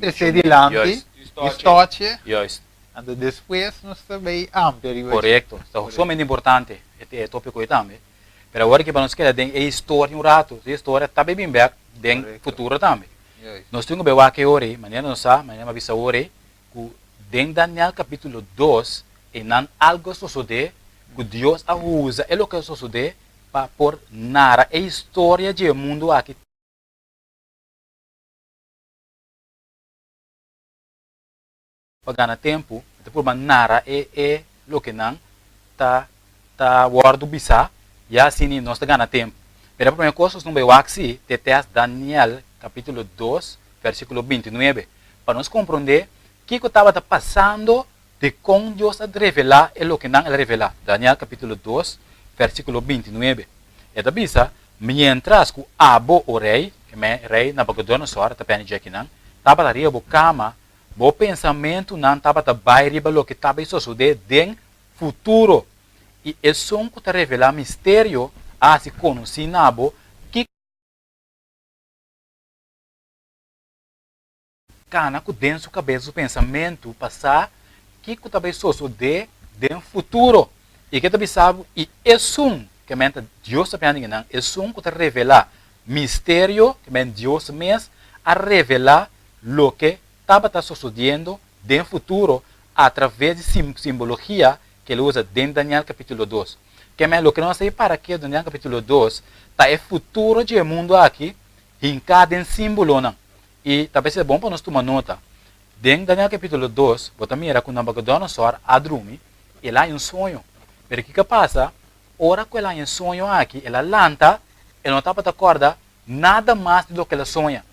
Speaker 1: trese dilanti.
Speaker 4: Juist.
Speaker 1: Djis toche.
Speaker 4: Juist.
Speaker 1: Anto despues nos ta bay amplia riba dje.
Speaker 4: Korekto. Ta sumamente importante e topiko ei tambe. Pero awor ki pa nos keda den e historia un ratu, e historia ta bay bin bek den futuro tambe. Nos tin ku bay wak e ora ei, manera nos sa, manera mi a bisa awor ei, ku den Daniel kapitulo dos einan algu a sosodé ku Dios a usa e loke a sosodé pa por nara e historia dje mundu aki. Pa gana tempu, mi ta purba nara e e loke nan ta ta wòrdu bisá, ya asina nos ta gana tempu. Pero e promé kos nos no bai wak si te tèst Daniel kapítulo dos vèrsikulo bintinuebe pa nos komprondé kiko tabata pasando dikon Dios a revelá e loke nan el a revelá. Daniel kapítulo dos vèrsikulo bintinuebe e ta bisa, Miéntras ku abo, o rei, ke men rei Nabukodonosor ta pèni djakinan, tabata riba bo kama, Bo pensamentunan tabata bai riba loke ta bai sosodé den futuro, i esun ku ta revelá misterio a hasi konosí na bo kiko kana ku den su kabes su pensamentu pa sa kiko ta bai sosodé den futuro. I ke ta bisa bo, i esun, ke men ta Dios ta piandi nan, esun ku ta revelá misterio, ke men Dios mes a revelá loke tabata sosodiendo den futuro atraves di simbologia ke el usa den Daniel kapítulo dos. Ke men loke nos a para ke Daniel kapítulo dos ta e futuro dje mundu aki hinká den símbolonan. I ta bes e bon pa nos tuma nota. Den Daniel kapítulo dos bo ta mira ku Nabukodonosor a drumi i el a haña un soño. Pero kiko a pasa? Ora ku el a haña e soño aki el a lanta, el no tabata kòrda nada mas di loke el a soña.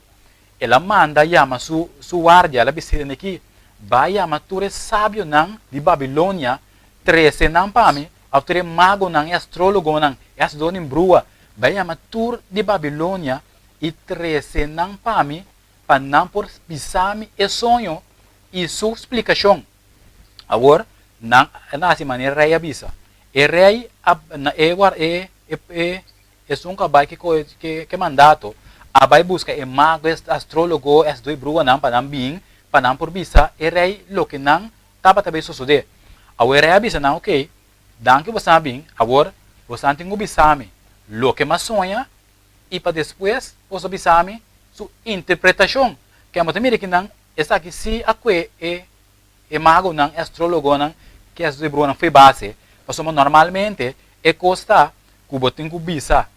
Speaker 4: El a manda yama su su guardia, el a bisa hende aki, Bai yama tur e sabionan di Babilonia, trese nan pa mi, òf tur e magonan, e astrólogonan, e hasidónan di brua, bai yama tur di Babilonia i trese nan pa mi, pa nan por bisa mi e soño i su splikashon. Awor, nan a hasi manera rei a bisa. E rei a, e, e, e, Esun ku a bai ke mandato a bai buska e mago, e astrólogo, e hasidó di bruanan pa nan bin pa nan por bisa e rei loke nan tabata bai sosodé. Awor e rei a bisa nan, Oké, danki bosan a bin, awor bosan tin ku bisa mi loke mi a soña i pa despues boso bisa mi su interpretashon. Ke amo ta mira kinan esaki si a kue e E magonan, e astrologonan ku e hasidó di bruanan fo'i base, pasobra normalmente e kos ta ku bo tin ku bisa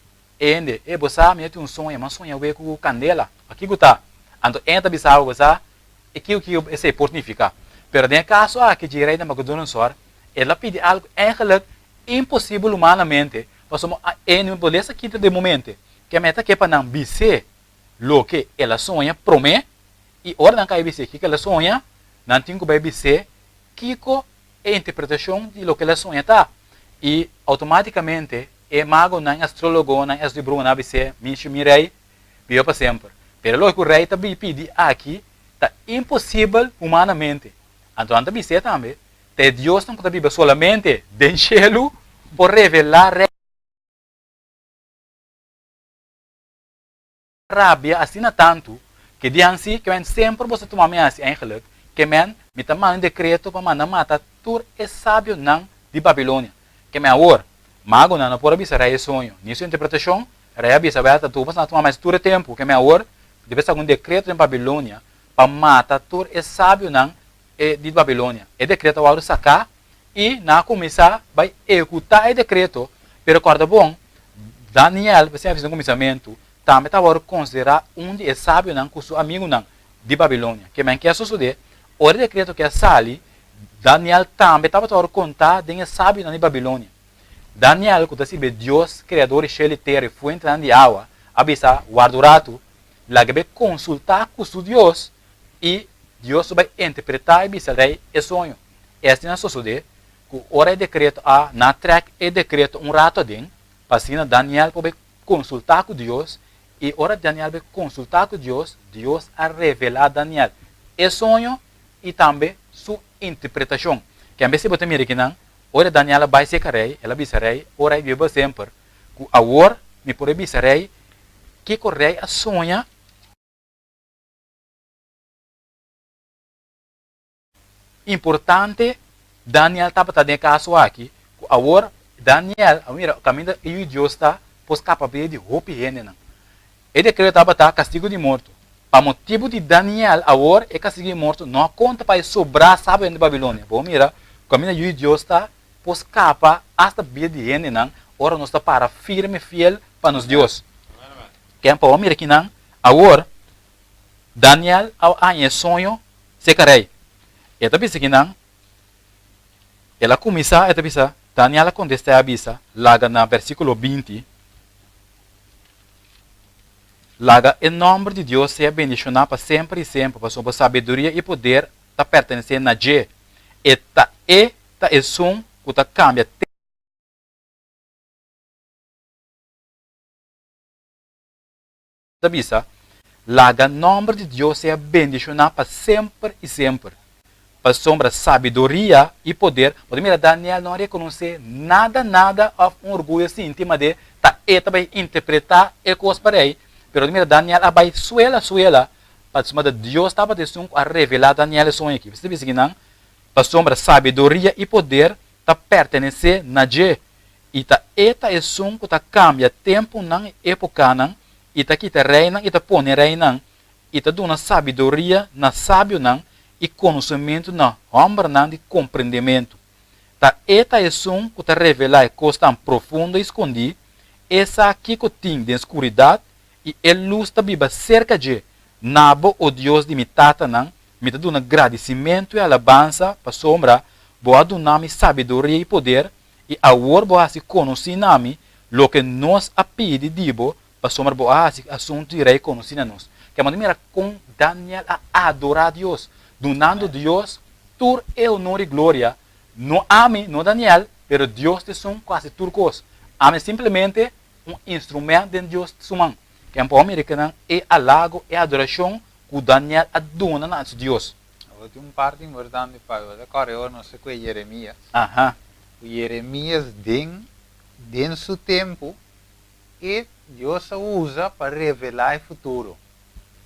Speaker 4: hende, e bo sa mi a tin un soño, mi a soña wei ku kandela, a kiko ta? Anto hende ta bisa bo, bo sa e kiko kiko esei por signifiká. Pero den e kaso aki dje rei Nabucodonosor, el a pidi algu eigenlijk imposibel humanamente, pasobra hende no por lesa kita den momente, ke meta ke pa nan bis'é loke el a soña promé. I ora nan kai bis'é kiko el a soña, nan tin ku bai bis'é kiko e interpretashon di loke el a soña ta. I outomátikamente e magonan, e astrólogonan, e asdibrunan a bis'é, Mishi, mi rei, biba pa semper. Pero loke ku rei ta pidi aki ta imposibel humanamente. Anto nan ta bis'é tambe, Ta e diosnan ku ta biba solamente den shelu por revelá rei. Rabia asina tantu ke di hansi ke men semper boso tuma mi hasi eigenlijk ke men mi ta manda un dekreto pa manda mata tur e sabionan di Babilonia. Ke men awor, magonan no por a bisa rei e soño ni su interpretashon, rei a bisa wèl ta tur boso a tuma mi hasi tur e tempu ke men awor debe saka un dekreto den Babilonia pa mata tur e sabionan di Babilonia. E dekreto a wòrdu saká i nan a kuminsá bai ehekutá e dekreto, pero kòrda bon, Daniel, bo siña bisa na kuminsamentu, tambe ta wòrdu konsiderá un di e sabionan ku su amigunan di Babilonia. Ke men ke a sosodé? Ora e dekreto ke a sali, Daniel tambe tabata wòrdu kontá den e sabionan di Babilonia. Daniel, ku ta sirbi e Dios Kreador di shelu i tera i fuentenan di awa, a bisa, Warda un ratu, laga bo konsultá ku su Dios i Dios lo bai interpretá i bisa rei e soño. E asina a sosodé ku ora e dekreto a na trèk e dekreto un ratu aden, pa asina Daniel por bai konsultá ku Dios, i ora Daniel bai konsultá ku Dios, Dios a revelá Daniel e soño i tambe su interpretashon. Ke ambes si bo ta mira kinan, ora Daniel a bai serka rei, el a bisa rei, O rei biba semper, ku awor mi por a bisa rei kiko rei a soña. Importante Daniel tabata den e kaso aki, ku awor Daniel a mira kaminda e Yu di Dios ta por skapa bida di hopi hendenan. E dekreto tabata kastigu di morto. Pa motibu di Daniel awor e kastigu di morto no a konta pa e sobrá sabionan di Babilonia. Bo mira kaminda Yu di Dios ta por skapa asta bida di hendenan ora nos ta para firme fiel pa nos Dios. Ken pa bo mira kinan awor Daniel a haña e soño serka rei. E ta bisa kinan, El a kuminsá, e ta bisa, Daniel a kontestá i a bisa, laga na versíkulo 20, Laga e nòmber di Dios sea bendishoná pa semper i semper, pasobra sabiduria i poder ta pertenesé na dje. E ta e ta esun ku ta kambia ta bisa, Laga nòmber di Dios sea bendishoná pa semper i semper. Pasobra sabiduria i poder, bo ta mira Daniel no a rekonosé nada nada òf un orguyo sinti madé ta e ta bai interpretá e kos pa rei, pero bo ta mira Daniel a bai suela suela pasobra Dios tabata esun ku a revelá Daniel e soño aki. Bo ta bisa kinan, Pasobra sabiduria i poder ta pertenesé na dje, I ta E ta esun ku ta kambia tempunan i épokanan, i ta kita reinan i ta pone reinan, i ta duna sabiduria na sabionan i konosementu na hòmbernan di komprendementu. Ta E ta esun ku ta revelá e kosnan profundo i skondí, E sa kiko tin den skuridat, i e lus ta biba serka dje. Na bo, o Dios di mi tatanan, mi ta duna gradisimentu i alabansa, pasobra bo a duna mi sabiduria i poder, I awor bo a hasi konosí na mi loke nos a pidi di bo, pasobra bo a hasi asuntu di rei konosí na nos. Ke manda mira kon Daniel a adorá Dios, dunando Dios tur e honor i gloria, no ami, no Daniel, pero Dios ta esun ku hasi tur kos. Ami simplemente un instrument den Dios su man. Ke por mira kinan e halago, e adorashon ku Daniel a duna na su Dios.
Speaker 1: Awor tin un parti importante pa bo ta kòrda ora nos ta kue Jeremias.
Speaker 4: Aha.
Speaker 1: Ku Jeremias den den su tempu e Dios a usa pa revelá e futuro.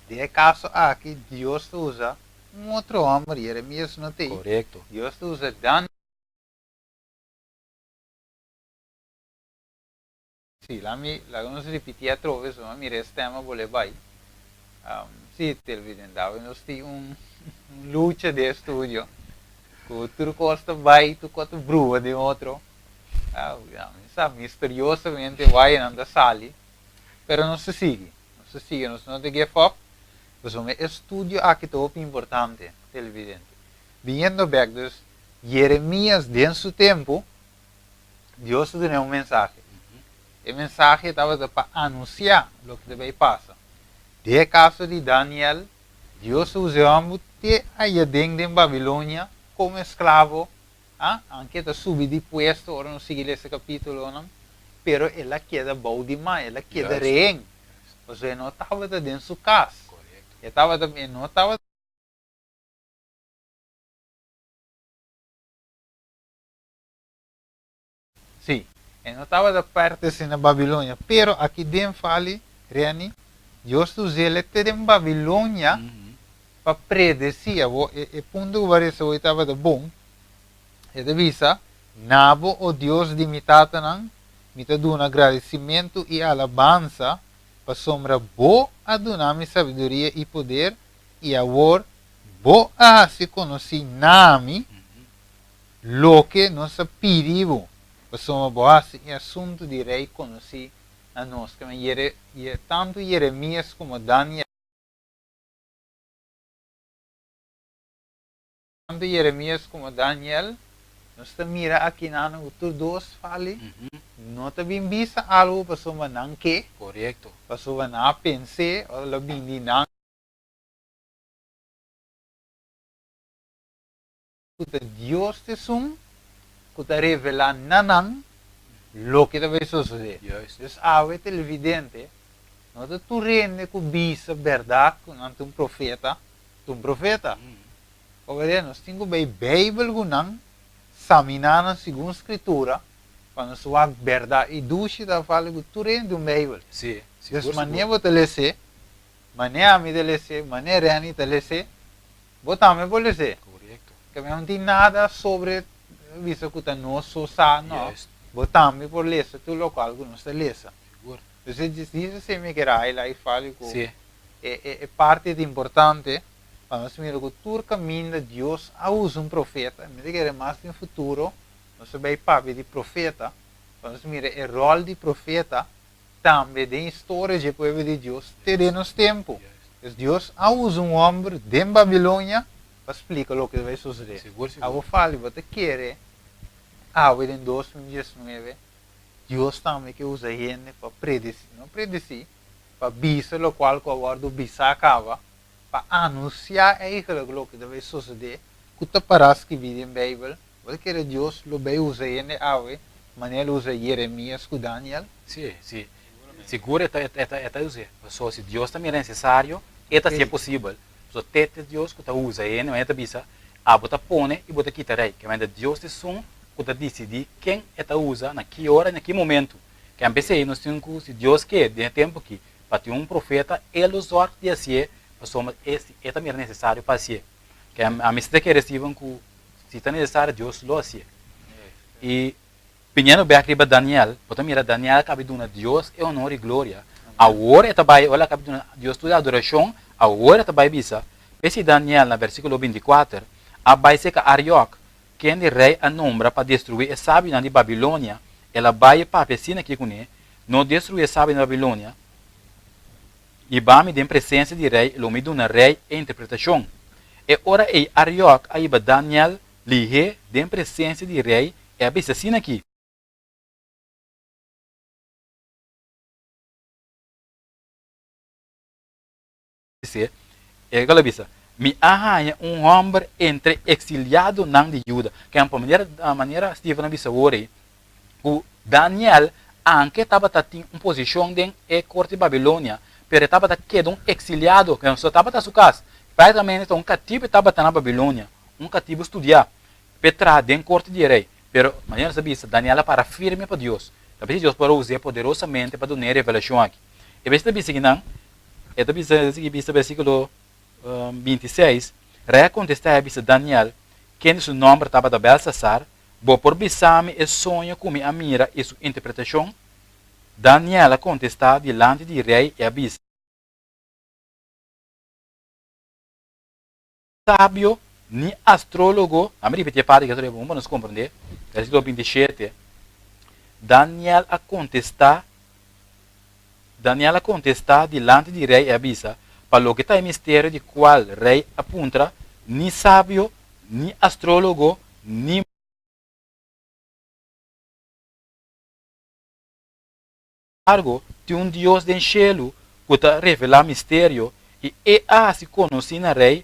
Speaker 1: Den e kaso aki Dios ta usa un otro hòmber, Jeremias no t'ei.
Speaker 4: Korekto.
Speaker 1: Dios ta usa Dan. Sí, la mi, laga nos ripití atrobe, so mi a mira e stem a bolé bai. Sí, televidente, awe nos tin un lucha den e studio, ku tur kos ta bai, tur kos ta brua den otro. Mi sa, misteriosamente wayanan ta sali, pero nos ta sigui, nos ta sigui, nos no ta give up, pasobra e studio aki ta hopi importante, televidente. Biniendo bek, dus, Jeremias den su tempu, Dios ta dun'é un mensahe. E mensahe tabata pa anunsiá loke ta bai pasa. Den e kaso di Daniel, Dios a usa e hòmber te aya den den Babilonia komo esklavo, a anke e ta subi di puesto ora nos sigui lesa e kapítulonan, pero el a keda bou di man, el a keda rehen, pasobra e no tabata den su kas, e tabata, e no tabata. Sí, e no tabata pertesé na Babilonia, pero aki den fali, Reni, Dios ta us'el te den Babilonia pa predesí. Awor, e, e punto ku bo a resa hoy tabata bon. E ta bisa, Na bo, o Dios di mi tatanan, mi ta duna gradisimentu i alabansa, pasobra bo a duna mi sabiduria i poder, i awor bo a hasi konosí na mi Loke nos a pidi bo, pasobra bo hasi e asuntu di rei konosí na nos. Kema Jere, tantu Jeremias komo Daniel. Tantu Jeremias komo Daniel, nos ta mira akinan ku tur dos fali no ta bin bisa algu pasobra nan ke,
Speaker 4: Korekto.
Speaker 1: pasobra nan a pens'é ora lo bin di nan. Ku ta Dios ta esun ku ta revelá na nan loke ta bai sosodé. Dus awe televidente, no ta tur hende ku bisa bèrdat ku nan ta un profeta, ta un profeta. Pasobra nos tin ku bai Beibel ku nan, saminá nan segun Skritura, pa nos wak bèrdat. I dushi ta fala ku tur hende tin un Beibel. Dus manera bo ta les'é, manera ami ta les'é, manera Renny ta les'é, Bo tambe por les'é.
Speaker 4: Korekto.
Speaker 1: Ke no tin nada sobre bisa ku ta nos so sa, no.
Speaker 4: Juist.
Speaker 1: Bo tambe por lesa tur lokual ku nos ta lesa.
Speaker 4: Sigur.
Speaker 1: Entonces djis así mi kier highlight fali ku
Speaker 4: Sí.
Speaker 1: e e e parti ta importante pa nos mira ku tur kaminda Dios a usa un profeta, mi ta kere mas den futuro nos ta bai papia di profeta, pa nos mira e ròl di profeta Tambe den historia dje pueblo di Dios te den nos tempu.
Speaker 4: Juist.
Speaker 1: Dus Dios a usa un homber den Babilonia. pa splika loke ta bai sosodé.
Speaker 4: Sigur, sigur.
Speaker 1: Abo fali bo ta kere awe den 2019 Dios tambe ke usa hende pa predesí, no predesí, pa bisa lokual ku a wòrdu bisá kaba, pa anunsiá eigentlik loke ta bai sosodé ku ta pará skibí den Beibel. Bo ta kere Dios lo bai usa hende awe manera el usa Jeremias ku Daniel?
Speaker 4: Sí, sí. Sigur e ta, e ta, e ta us'é. Pasobra si Dios ta mira nesesario, e ta hasié posibel. Pasobra te te Dios ku ta usa hende, manera e ta bisa, abo ta pone i bo ta kita rei. Kemende Dios ta esun ku ta disidí ken e ta usa, na ki ora i na ki momentu. Ken p'esei nos tin ku, si Dios ke, den e tempu akí, pa tin un profeta, e lo zòrg di hasié, pasobra e si e ta mira nesesario pa hasié. Ken ami si ta kere, Steven, ku si ta nesesario, Dios lo hasié. I Piñendo bek riba Daniel, bo ta mira Daniel a kabi duna Dios e honor i gloria. Awor e ta bai, ora el a kabi duna Dios tur e adorashon, awor e ta bai bisa, P'esei Daniel, na versíkulo 24, a bai serka Ariok, kende rei a nombra pa destruí e sabionan di Babilonia, el a bai i papia asina aki kuné, No destruí e sabionan di Babilonia, Hiba mi den presensia di rei, lo mi duna rei e interpretashon. E ora ei Ariok a hiba Daniel lihé den presensia di rei i a bisa asina aki. Bis'é, e kal a bisa, Mi a haña un hòmber entre eksiliadonan di Juda. Ken pa manera manera Steven a bisa awor ei, ku Daniel, anke tabata tin un posishon den e korte di Babilonia, pero e tabata keda un eksiliado, ken so tabata su kas. Práktikamente ta un katibu e tabata na Babilonia, un katibu studiá p'e traha den korte di e rei. Pero, manera nos a bisa, Daniel a para firme pa Dios. Ta p'esei Dios por a us'é poderosamente pa dun'é e revelashon aki. E bes ta bisa kinan, e ta bisa, e ta sigui bisa versíkulo 26, Rei a kontestá i a bisa Daniel, kende su nòmber tabata Belsasar, Bo por bisa mi e soño ku mi a mira i su interpretashon? Daniel a kontestá dilanti di rei i a bisa. Sabio ni astrólogo, ami ripití e parti ki bon pa nos komprendé, versíkulo 27, Daniel a kontestá, Daniel a kontestá dilanti di rei i a bisa, Pa loke ta e misterio di kual rei a puntra, ni sabio, ni astrólogo, ni. Embargo, tin un Dios den shelu ku ta revelá misterio, i E a hasi konosí na Rei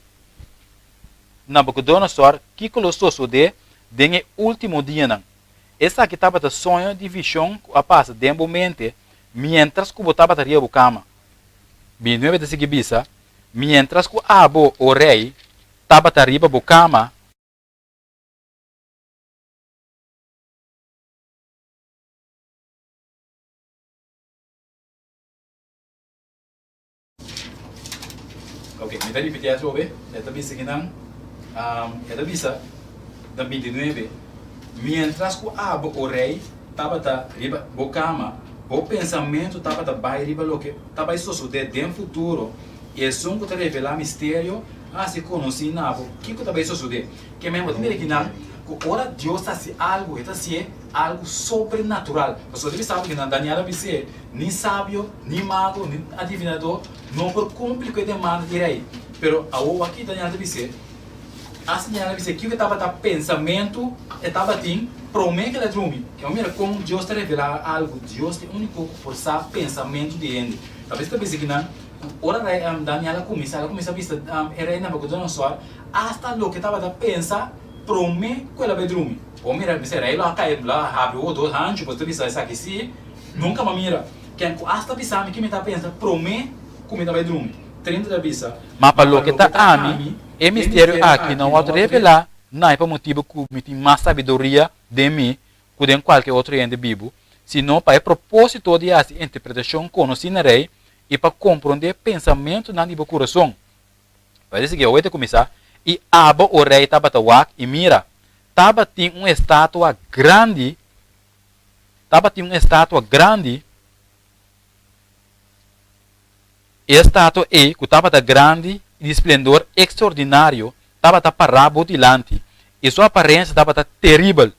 Speaker 4: Nabukodonosor kiko lo sosodé den e último dianan. Esaki tabata soño di vishon ku a pasa den bo mente miéntras ku bo tabata riba bo kama. 29 ta sigui bisa, Miéntras ku abo, o rei, tabata riba bo kama, Ok, mi ta ripiti atrobe, e ta bisa kinan, e ta bisa na 29, Mientras ku abo, o rei, tabata riba bo kama, bo pensamentu tabata bai riba loke ta bai sosodé den futuro, i esun ku ta revelá misterio a hasi konosí na bo kiko ta bai sosodé. Ke men bo ta mira kinan ku ora Dios ta hasi algu, e ta hasié algu sobrenatural. Pasobra ta bisa bo kinan Daniel a bis'é, Ni sabio, ni mago, ni adivinadó no por kumpli ku e demanda di rei. Pero awor wak ki Daniel ta bis'é. Asta Daniel a bis'é kiko tabata pensamentu e tabatin promé ku el a drumi. Ke bo mira kon Dios ta revelá algu. Dios ta e úniko ku por sa pensamentu di hende. Ta bes ta bisa kinan ku ora rei Daniel a kuminsá, el a kuminsá bisa e rei Nabucodonosor asta loke e tabata pensa promé ku el a bai drumi. Bo mira, mester rei lo a kai, lo a habri wowo dos hanchu, bo ta bisa esaki sí. Nunka m'a mira ken ku asta bisa mi ki mi ta pensa promé ku mi ta bai drumi. 30 ta bisa. Ma pa loke ta ami, e misterio aki no wòrdu revelá na e pa motibu ku mi tin mas sabiduria den mi ku den kualke otro hende bibu, sino pa e propósito di hasi interpretashon konosí na rei i pa komprondé pensamentunan di bo kurason. Bai sigui awor ta kuminsá, I abo, o rei, tabata wak, i mira, tabatin un estatua grandi Tabatin un estatua grandi, e estatua ei ku tabata grandi i di splendor ekstraordinario tabata pará bo dilanti, i su aparensia tabata teribel.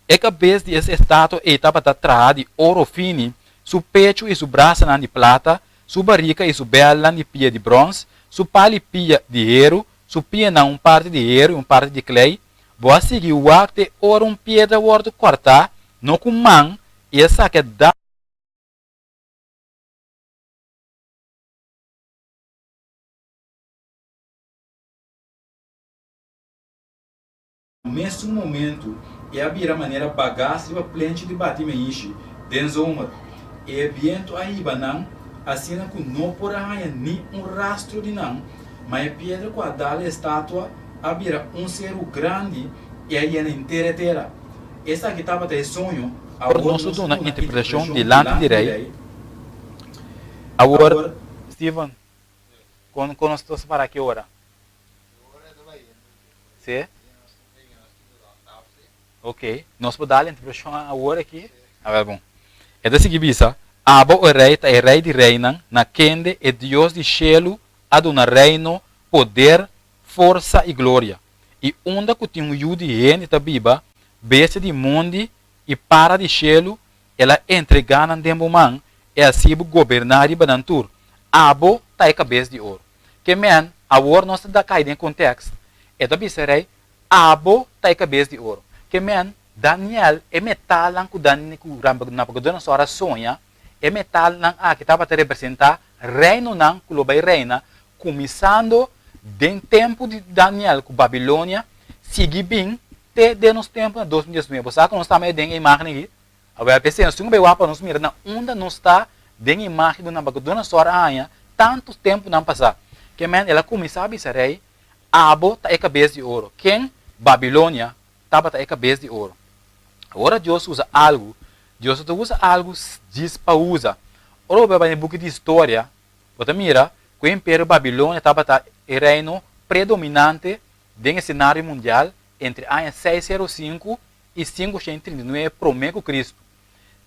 Speaker 4: E kabes di es estatua ei tabata trahá di oro fini, su pechu i su brasanan di plata, su barika i su bèlnan di pia di bròns, su pal i pia di heru. Su pianan un parti di heru i un parti di klei. Bo a sigui wak te ora un piedra wòrdu kòrtá, no ku man, i esaki a dal.
Speaker 5: Mesun momentu e a bira manera bagas riba plenchi di bati meishi den zomer. E bientu a hiba nan asina ku no por a haña ni un rastro di nan, ma e piedra ku a dal e estatua a bira un seru grandi i a yena henter e tera. Esaki tabata e soño,
Speaker 4: Awor
Speaker 5: awor
Speaker 4: nos ta
Speaker 5: nos ta
Speaker 4: duna
Speaker 5: duna
Speaker 4: interpretashon
Speaker 5: interpretashon
Speaker 4: dilanti
Speaker 5: dilanti
Speaker 4: di
Speaker 5: di
Speaker 4: rei.
Speaker 5: rei.
Speaker 4: Awor,
Speaker 5: Awor.
Speaker 4: Steven, kon kon nos ta para ki ora? Sí? Ok, nos por dal interpretacion awor aki? A ver bon. E ta sigui bisa, Abo, o rei, ta e rei di reinan, na kende e Dios di shelu a duna reino, poder, forsa i gloria. I unda ku tin un yu di hende ta biba, bestia di mondi i para di shelu, el a entregá nan den bo man, i hasi bo goberná riba nan tur. Abo ta e kabes di oro. Ke men, awor nos ta da kai den kontekst, e ta bisa rei, Abo ta e kabes di oro. Ke men, Daniel, e metalnan ku Dan ku Nabukodonosor a soña, e metalnan aki tabata representá reinonan ku lo bai reina kuminsando den tempu di Daniel ku Babilonia, sigui bin te den nos tempu na 2019. Bo sa ku nos ta den e imágen aki? Awel, p'esei nos tin ku bai wak pa nos mira na unda nos ta den e imágen ku Nabukodonosor a haña tantu tempunan pasá. Ke men, el a kuminsá bisa rei, Abo ta e kabes di oro. Ken? Babilonia tabata e kabes di oro. Ora Dios usa algu, Dios no ta usa algu djis pa usa. Ora bo bai bai den buki di historia, bo ta mira ku e imperio Babilonia tabata e reino predominante den e senario mundial entre aña 605 i 539 promé ku Kristu.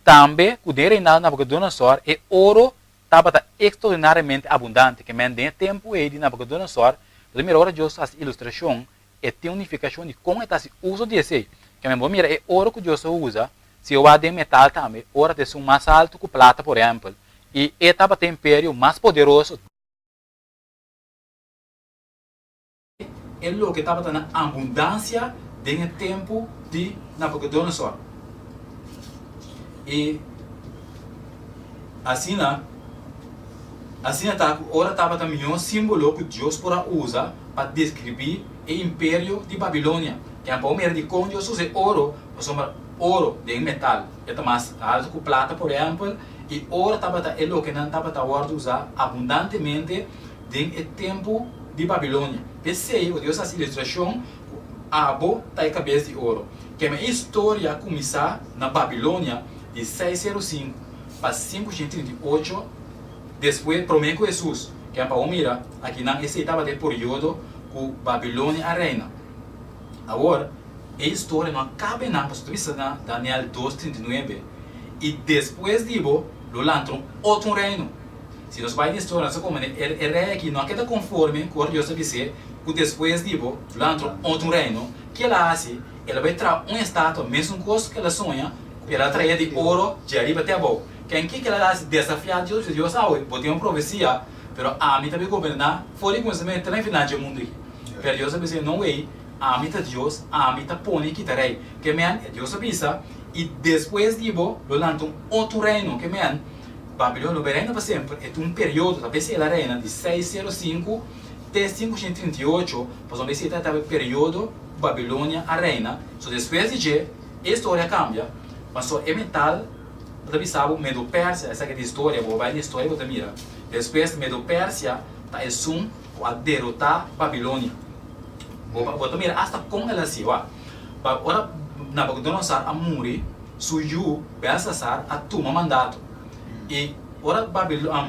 Speaker 4: Tambe ku den reinado Nabukodonosor e oro tabata ekstraordinariamente abundante, ke men den e tempu ei di Nabukodonosor, bo ta mira ora Dios hasi ilustrashon, e tin un nifikashon di kon e ta hasi uso di esei. Ke men bo mira e oro ku Dios a usa, si e wak den metal tambe, ora ta esun mas altu ku plata por ehèmpel, i e tabata e imperio mas poderoso.
Speaker 5: E loke tabata na abundansia den e tempu di Nabukodonosor. I asina, asina ta ku ora tabata mihó símbolo ku Dios por a usa pa deskribí e imperio di Babilonia. Ken por mira dikon Dios usa e oro, pasobra oro den metal e ta mas altu ku plata, por ehèmpel, i oro tabata e loke nan tabata wòrdu usá abundantemente Den e tempu di Babilonia. P'esei, o Dios hasi ilustrashon ku abo ta e kabes di oro. Kema e historia a kuminsá na Babilonia di 605 pa 538 despues promé ku Hesus. Kema pa bo mira, akinan esei tabata e periodo ku Babilonia a reina. Awor, e historia no a kaba einan, pasobra ta bisa na Daniel 2:39, I despues di bo lo lanta un otro reino. Si nos bai den historia nos ta komprende e rei aki no a keda konforme ku ora Dios a bis'é ku despues di bo lo antra un otro reino. Ke el a hasi? El a bai traha un estatua mesun kos ku el a soña ku el a trae di oro dje ariba te abou. Ken kiko el a hasi? Desafiá Dios, bisa Dios, Awe bo tin un profesia, pero ami ta bai goberná for di kuminsamentu te na e final dje mundu aki. Pero Dios a bis'é, No wei, ami ta Dios, ami ta pone i kita rei. Ke men? Dios a bisa, I despues di bo lo lanta un otro reino. Ke men? Babilonia lo bai reina pa semper, e ta un periodo, ta bes el a reina di 605 te 538, pasobra esei ta e periodo ku Babilonia a reina, so despues di dje e historia a kambia, pasobra e metal bo ta bisa bo Medo-Persia, esaki ta historia, bo bai den historia bo ta mira, despues Medo-Persia ta esun ku a derotá Babilonia, bo ta mira asta kon el a hasi, wak, ora Nabucodonosor a muri. Su yu, Belsasar, a tuma mandato. I ora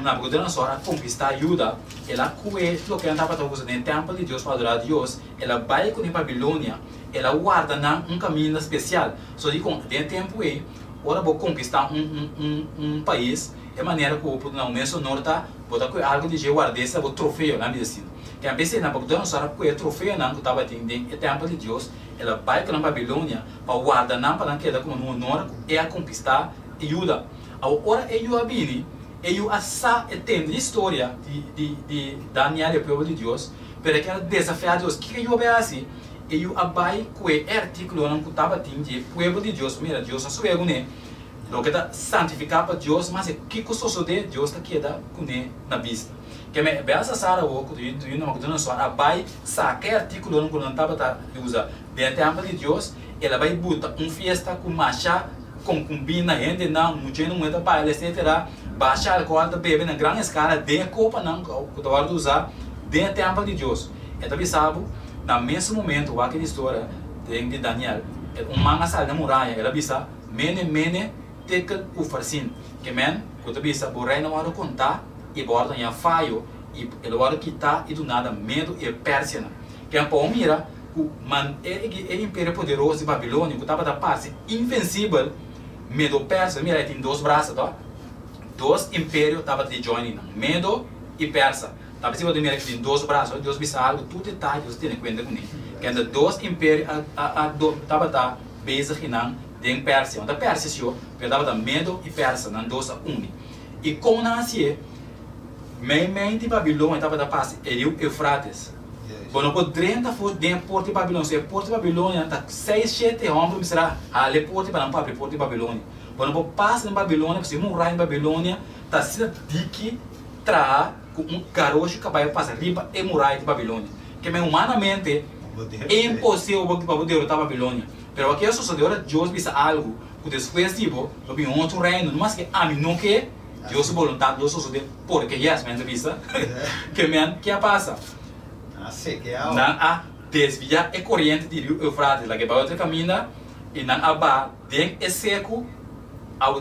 Speaker 5: Nabucodonosor a konkistá Juda, el a kue loke nan tabata usa den e tèmpel di Dios pa adorá Dios, el a bai ku den Babilonia, el a warda nan un kaminda spesial. So dikon den e tempu ei, ora bo konkistá un pais, e manera ku bo por duna un mes honor ta, bo ta kue algu di dje ward'é sa bo trofeo, nan bisa asina. Ke a bes ei Nabucodonosor a kue e trofeonan ku tabatin den e tèmpel di Dios, el a bai ku nan Babilonia, pa warda nan pa nan keda komo un honor ku e a konkistá e Juda. Awor ora e yu a bini, e yu a sa e tende di storia di di di Daniel e pueblo di Dios, Pero e kier a desafiá Dios. Kiko e yu a bai hasi? E yu a bai ku e artíkulonan ku tabatin di e pueblo di Dios. Mira, Dios a subi kuné. Loke ta santifiká pa Dios, mas e kiko sosodé, Dios ta keda kuné na bista. Keme Belsasar awor ku yu yu Nabucodonosor a bai saka e artíkulonan ku nan tabata usa den e tèmpel di Dios, el a bai buta un fiesta ku masha konkumbina, hendenan, muchanan muhé ta baila, etsetera, basha alkohòl ta bebe na gran eskala den e kopanan ku ta wòrdu usá den e tèmpel di Dios. E ta bisa bo, na mesun momento, wak e historia den di Daniel, un man a sali na muraya, el a bisa, Mene, mene, tekel ufarsin. Ke men ku ta bisa, Bo rei no wòrdu kontá i bo wòrdu haña fayo i e lo wòrdu kitá i duná na Medo i e Persianan. Ken por mira ku man e e imperio poderoso di Babilonia ku tabata parse invensibel, Medo-Persia, mira e tin dos brasa to, dos imperio tabata di join nan, Medo i Persa. Ta bisa bo ta mira ku tin dos brasa, ora Dios bisa algu tur detaye Dios ta tene kuenta kuné. Ken ta dos imperio a a a tabata bezig i nan den Persia. No ta Persia sio, pero tabata Medo i Persa, nan dos a uni. I kon nan hasié? Meimei di Babilonia tabata pasa e riu Eufrates. Bo no por drenta for den e port di Babilonia, so e port di Babilonia ta seis shete hòmber mester a hala e port pa nan por habri e port di Babilonia. Bo no por pasa den Babilonia pasobra e muraya di Babilonia ta asina diki traha ku un garoshi kabai pasa riba e muraya di Babilonia. Ke men humanamente imposibel pa bo derotá Babilonia. Pero wak a sosodé ora Dios bisa algu ku despues di bo lo bin un otro reino, no maske ami no ke, Dios su boluntat lo sosodé porque yes, men ta bisa. Ke men ke a pasa? Nan a desviá e koriente di riu Eufrates, laga e bai otro kaminda, i nan a baha den e seku,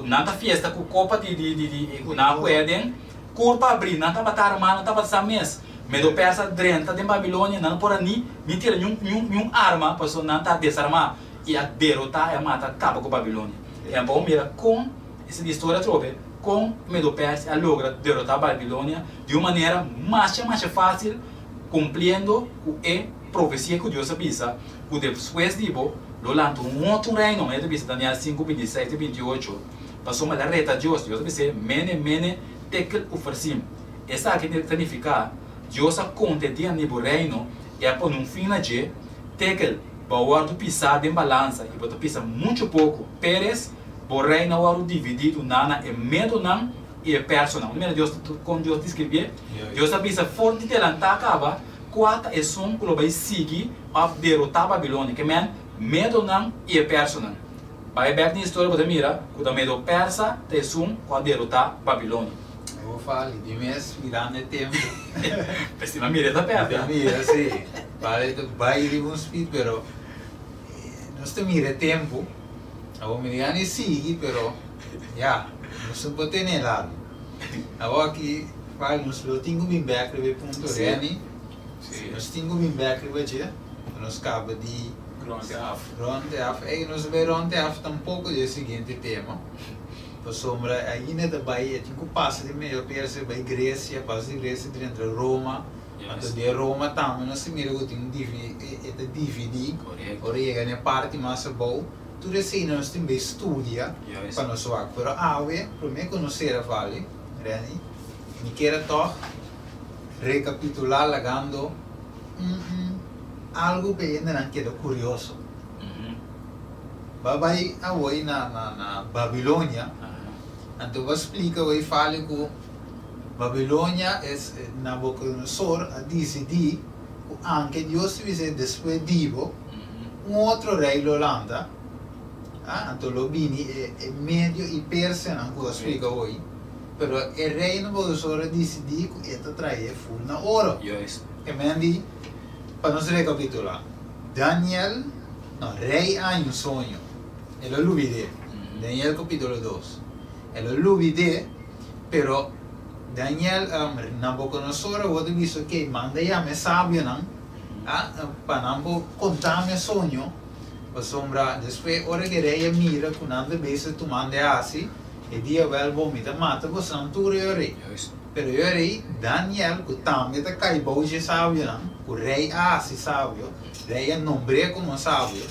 Speaker 5: nan ta fiesta ku kopa di di di ku nan a pue aden, kurpa abrí, nan tabata armá, nan tabata sa mes. Medo Persa a drenta den Babilonia, nan no por a ni ni tira niun niun niun arma, pasobra nan ta desarmá, i a derotá i a mata kaba ku Babilonia. I nan por mira kon, esei di historia atrobe, kon Medo Persia a logra derotá Babilonia di un manera masha masha fásil, kumpliendo ku e profesia ku Dios a bisa, ku despues di bo lo lanta un otro reino, manera ta bisa Daniel sinku, bintiseis te bintioocho, pasobra el a reta Dios. Dios a bis'é, Mene, mene, tekel ufarsim. Esaki ta nifiká, Dios a konta e dia di bo reino i a pone un fin na dje, Tekel, bo a wòrdu pisá den balansa i bo ta pisa muchu poko, Peres, bo reino a wòrdu dividí duná na e medonan i e personan. Mira Dios kon Dios diskribié. Dios a bisa for di delantá kaba kua ta esun ku lo bai sigui òf derotá Babilonia, ke men, medonan i e personan. Bai bèk den historia bo ta mira ku ta medo-persa ta esun ku a derotá Babilonia.
Speaker 1: Bo fali di mes mirando e tempo.
Speaker 5: P'esei mi a mira e ta pèrdè.
Speaker 1: Mi ta mira si. Fali ta bai riba un speed pero nos ta mira e tempo. Awor mi gana e sigui pero ya nos no por tene largo. Awor aki fali nos lo tin ku bin bèk riba e punto Renny. Nos tin ku bin bèk riba dje pa nos kaba di
Speaker 2: Rond af.
Speaker 1: Rond af. Ey nos a bai rond af tampoco di e siguiente tema. Pasobra ainda ta bai e tin ku pasa di medio Persia bai Grecia, pasa di Grecia drenta Roma. Anto den Roma tambe nos ta mira ku tin un divi e ta dividí. Ora yega na e parti mas abou, tur eseinan nos tin bai studia pa nos wak. Pero awe, promé ku nos sera Vale, Renny, mi kier a tòg rekapitulá lagando un un algu pa e hendenan keda kurioso. Ba bai awoi na na na Babilonia, anto ba splika awoi Fale ku Babilonia es Nabucodonosor a disidí ku anke Dios ta bis'é despues di bo un otro rei lo lanta, anto lo bini e e medio i persianan ku a splika awoi, pero e rei Nabucodonosor a disidí ku e ta trae ful na oro. E men di, pa nos rekapitulá, Daniel, no, rei a haña un soño, el a lubid'é, Daniel kapítulo dos, el a lubid'é, pero Daniel, Nabucodonosor awor ta bisa, ok, manda yama e sabionan, pa nan por konta mi e soño, pasobra despues ora ku e rei a mira ku nan ta bezig tumando e hasi, e di, awèl bo, mi ta mata bosonan tur, e rei. Pero e rei Daniel, ku tambe ta kai bou dje sabionan, ku rei a hasi sabio, rei a nombr'é komo sabio,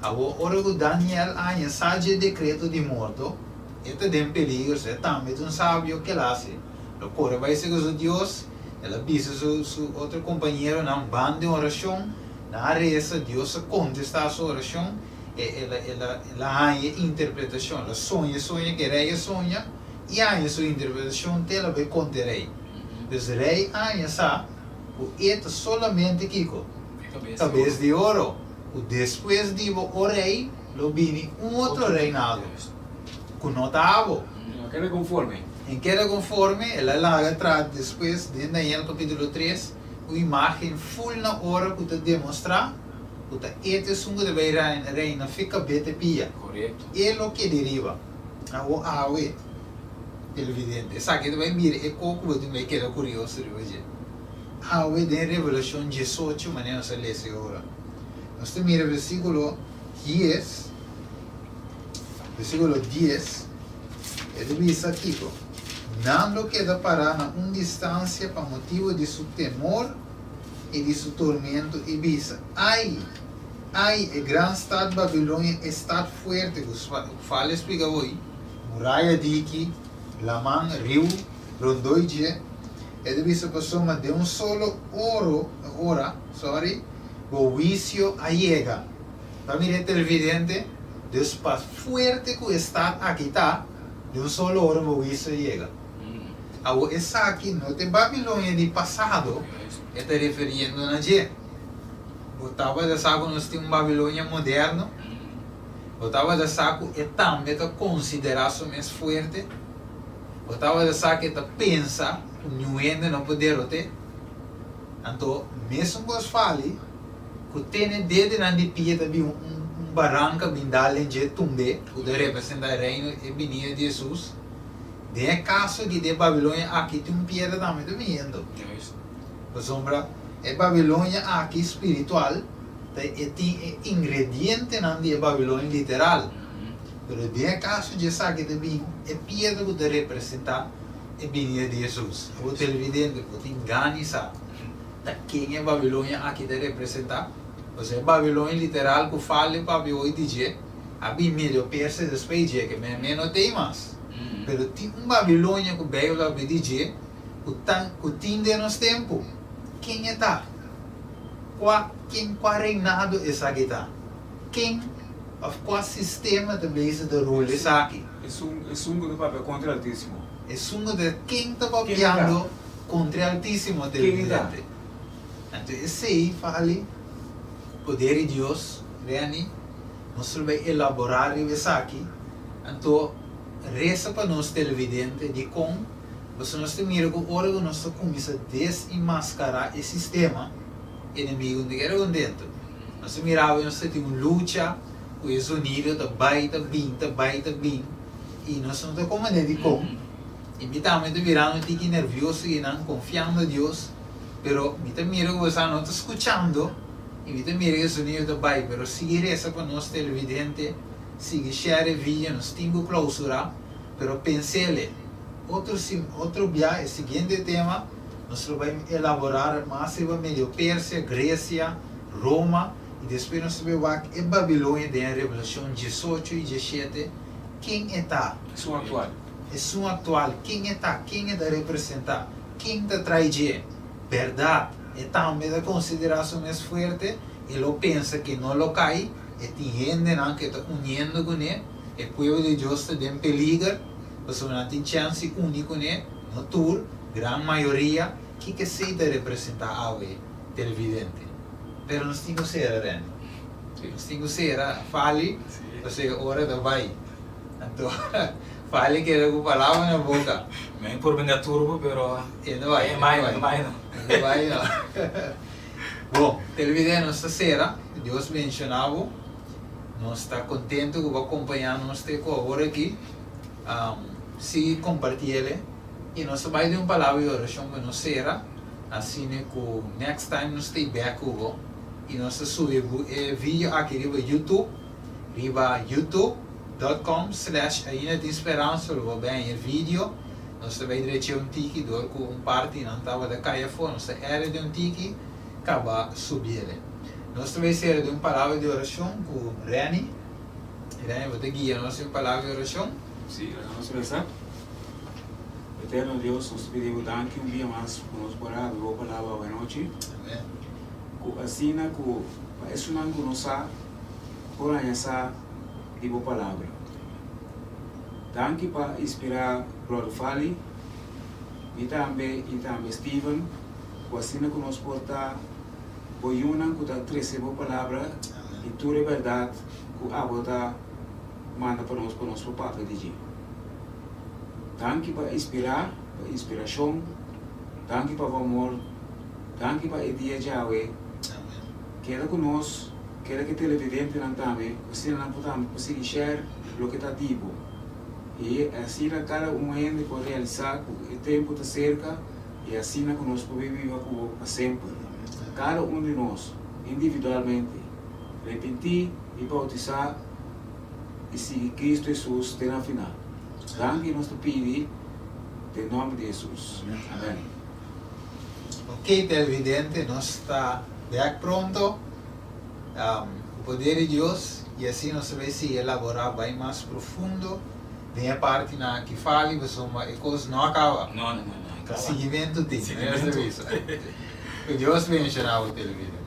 Speaker 1: awor ora ku Daniel a haña sa dje dekreto di morto, e ta den peligro, so e tambe ta un sabio, ke el hasi? Lo kore bai serka su Dios, El a bisa su su otro kompañeronan ban den orashon, nan a resa, Dios a kontestá su orashon, e el a el a el a haña e interpretashon, el a soña e soño ku e rei a soña i a haña su interpretashon te el a bai konta e rei. Dus rei a haña sa ku e ta solamente kiko? Kabes di oro, ku despues di bo o rei lo bini un otro reinado ku no ta abo.
Speaker 2: No keda konforme.
Speaker 1: En keda konforme, el a laga traha despues den Daniel kapítulo tres un imágen ful na ora ku ta demostrá ku ta e ta esun ku ta bai reina fe kabé te pia. E lo keda riba. Awor awe, televidente, esaki ta bai mira e koko bo tin bai keda kurioso riba dje. Awe den Revelashon diesocho, manera nos a lesa e ora, nos ta mira versíkulo dies, versíkulo dies, e ta bisa kiko? Nan lo keda pará na un distansia pa motibu di su temor i di su tormento i bisa, Ai! Ai, e gran stat Babilonia, e stat fuerte ku Fale splika hoy, muraya diki, laman, riu, rondoi dje, e ta bisa pasobra den un solo oro, ora, sorry, bo huisio a yega. Ta mira e televidente, dus pa fuerte ku e stat aki ta, den un solo ora bo huisio a yega. Awor esaki no ta e Babilonia di pasado e ta referiendo na dje. Bo tabata sa ku nos tin un Babilonia moderno? Bo tabata sa ku e tambe ta konsiderá su mes fuerte? Bo tabata sa ku e ta pensa ku niun hende no por derot'é? Anto, mesun kos fali ku tene dedenan di pia ta bin un baranka bin dal den dje tumb'é, ku ta representá e Reino, e binida di Hesus. Den e kaso di e Babilonia aki tin un piedra tambe ta biniendo. Pasobra e Babilonia aki spiritual ta e tin e ingredientenan di e Babilonia literal. Pero den e kaso dje esaki ta bin e piedra ku ta representá e binida di Hesus. Abo televidente bo tin gana sa ta ken e Babilonia aki ta representá? Pasobra e Babilonia literal ku fali papia hoy di dje a bin medio perse despues dje ke men no t'ei mas. Pero tin un Babilonia ku Beibel a papia di dje ku tan ku tin den nos tempu. Ken e ta? Kua ken kua reinado esaki ta? Ken of kua sistema ta bezig ta rul esaki?
Speaker 2: Esun esun ku ta papia kontra e Altísimo.
Speaker 1: Esun ku ta ken ta papiando kontra e Altísimo ta evidente. Anto esei fali ku poder di Dios, Renny, nos lo bai elaborá riba esaki. Anto resa pa nos televidente dikon pasobra nos ta mira ku ora ku nos ta kuminsá desenmaskará e sistema, enemigu no ta keda kontentu. Nos ta mira awe nos ta tin un lucha ku e zonido ta bai ta bin ta bai ta bin i nos no ta komprende dikon i mi tambe ta birando un tiki nervioso i nan konfiando Dios pero mi ta mira ku boso no ta skuchando i mi ta mira ku e zonido ta bai pero sigui resa pa nos televidente sigui share e video nos tin ku klousura pero pensele otro otro bia e siguiente tema nos lo bai elaborar mas riba medio Persia Grecia Roma i despues nos ta bai wak e Babilonia den e Revelashon diesocho i dieshete, ken e ta?
Speaker 2: Esun aktual.
Speaker 1: Esun aktual, ken e ta? Ken e ta representá? Ken ta trai dje? Bèrdat, e tambe ta konsiderá su mes fuerte, e lo pensa ku e no lo kai, e tin hendenan ku e ta uniendo kuné, e pueblo di Dios ta den peliger, pasobra nan tin chèns di uni kuné, no tur, gran mayoria, kiko esei ta representá awe? Televidente. Pero nos tin ku sera, Renny. Nos tin ku sera, Fali, pasobra e ora ta bai. Anto, Fali keda ku palabra na boka.
Speaker 5: Mi por bringa turbo, pero
Speaker 1: E no bai,
Speaker 5: e bai no, e bai no.
Speaker 1: E no bai no. Bon, televidente, nos ta sera. Dios bendiciona bo. Nos ta contento ku bo a compaña nos te ku awor aki. Sigui compartiele. I nos ta bai den un palabra di orashon pa nos sera. Asina ku next time nos ta bek ku bo i nos ta subi e video aki riba YouTube, riba youtube dot com slash Ainda Tin Speransa lo bo bay haña e video. Nos ta bay drecha un tiki dor ku un parti nan tabata kai afó, nos ta edit un tiki kaba subiele. Nos ta bay sera den un palabra di orashon ku Renny. Renny bo ta guia nos den un palabra di orashon?
Speaker 2: Si, nos resa. Eterno Dios, nos ta pidi Bo danki un bia mas ku nos por a habri Bo palabra awe nochi. Ku asina ku pa esunnan ku no sa por haña sa di Bo palabra. Danki pa inspirá Brother Fally, mi tambe i tambe Steven, ku asina ku nos por ta Bo yunan ku ta trese Bo palabra i tur e bèrdat ku Abo ta manda pa nos pa nos por papia di dje. Danki pa inspirá, pa inspirashon, danki pa bo amor, danki pa e dia djawe. Keda ku nos, keda ku e televidentenan tambe, ku asina nan por tambe por sigui share loke ta di bo. I asina kada un hende por realisá ku e tempu ta serka i asina ku nos por bin biba ku bo pa semper. Kada un di nos, individualmente, repentí i bautisá i sigui Kristu Hesus te na final. Danki nos ta pidi den nòmber di Hesus. Amèn.
Speaker 1: Ok televidente nos ta bek pronto ku poder di Dios y asina nos ta bay sigui elabora bay mas profundo den e partinan aki fali pasobra e cos no a caba.
Speaker 5: No no no no a
Speaker 1: Ta
Speaker 5: caba.
Speaker 1: siguimento tin.
Speaker 5: Siguimento.
Speaker 1: Ku Dios bendiciona bo televidente.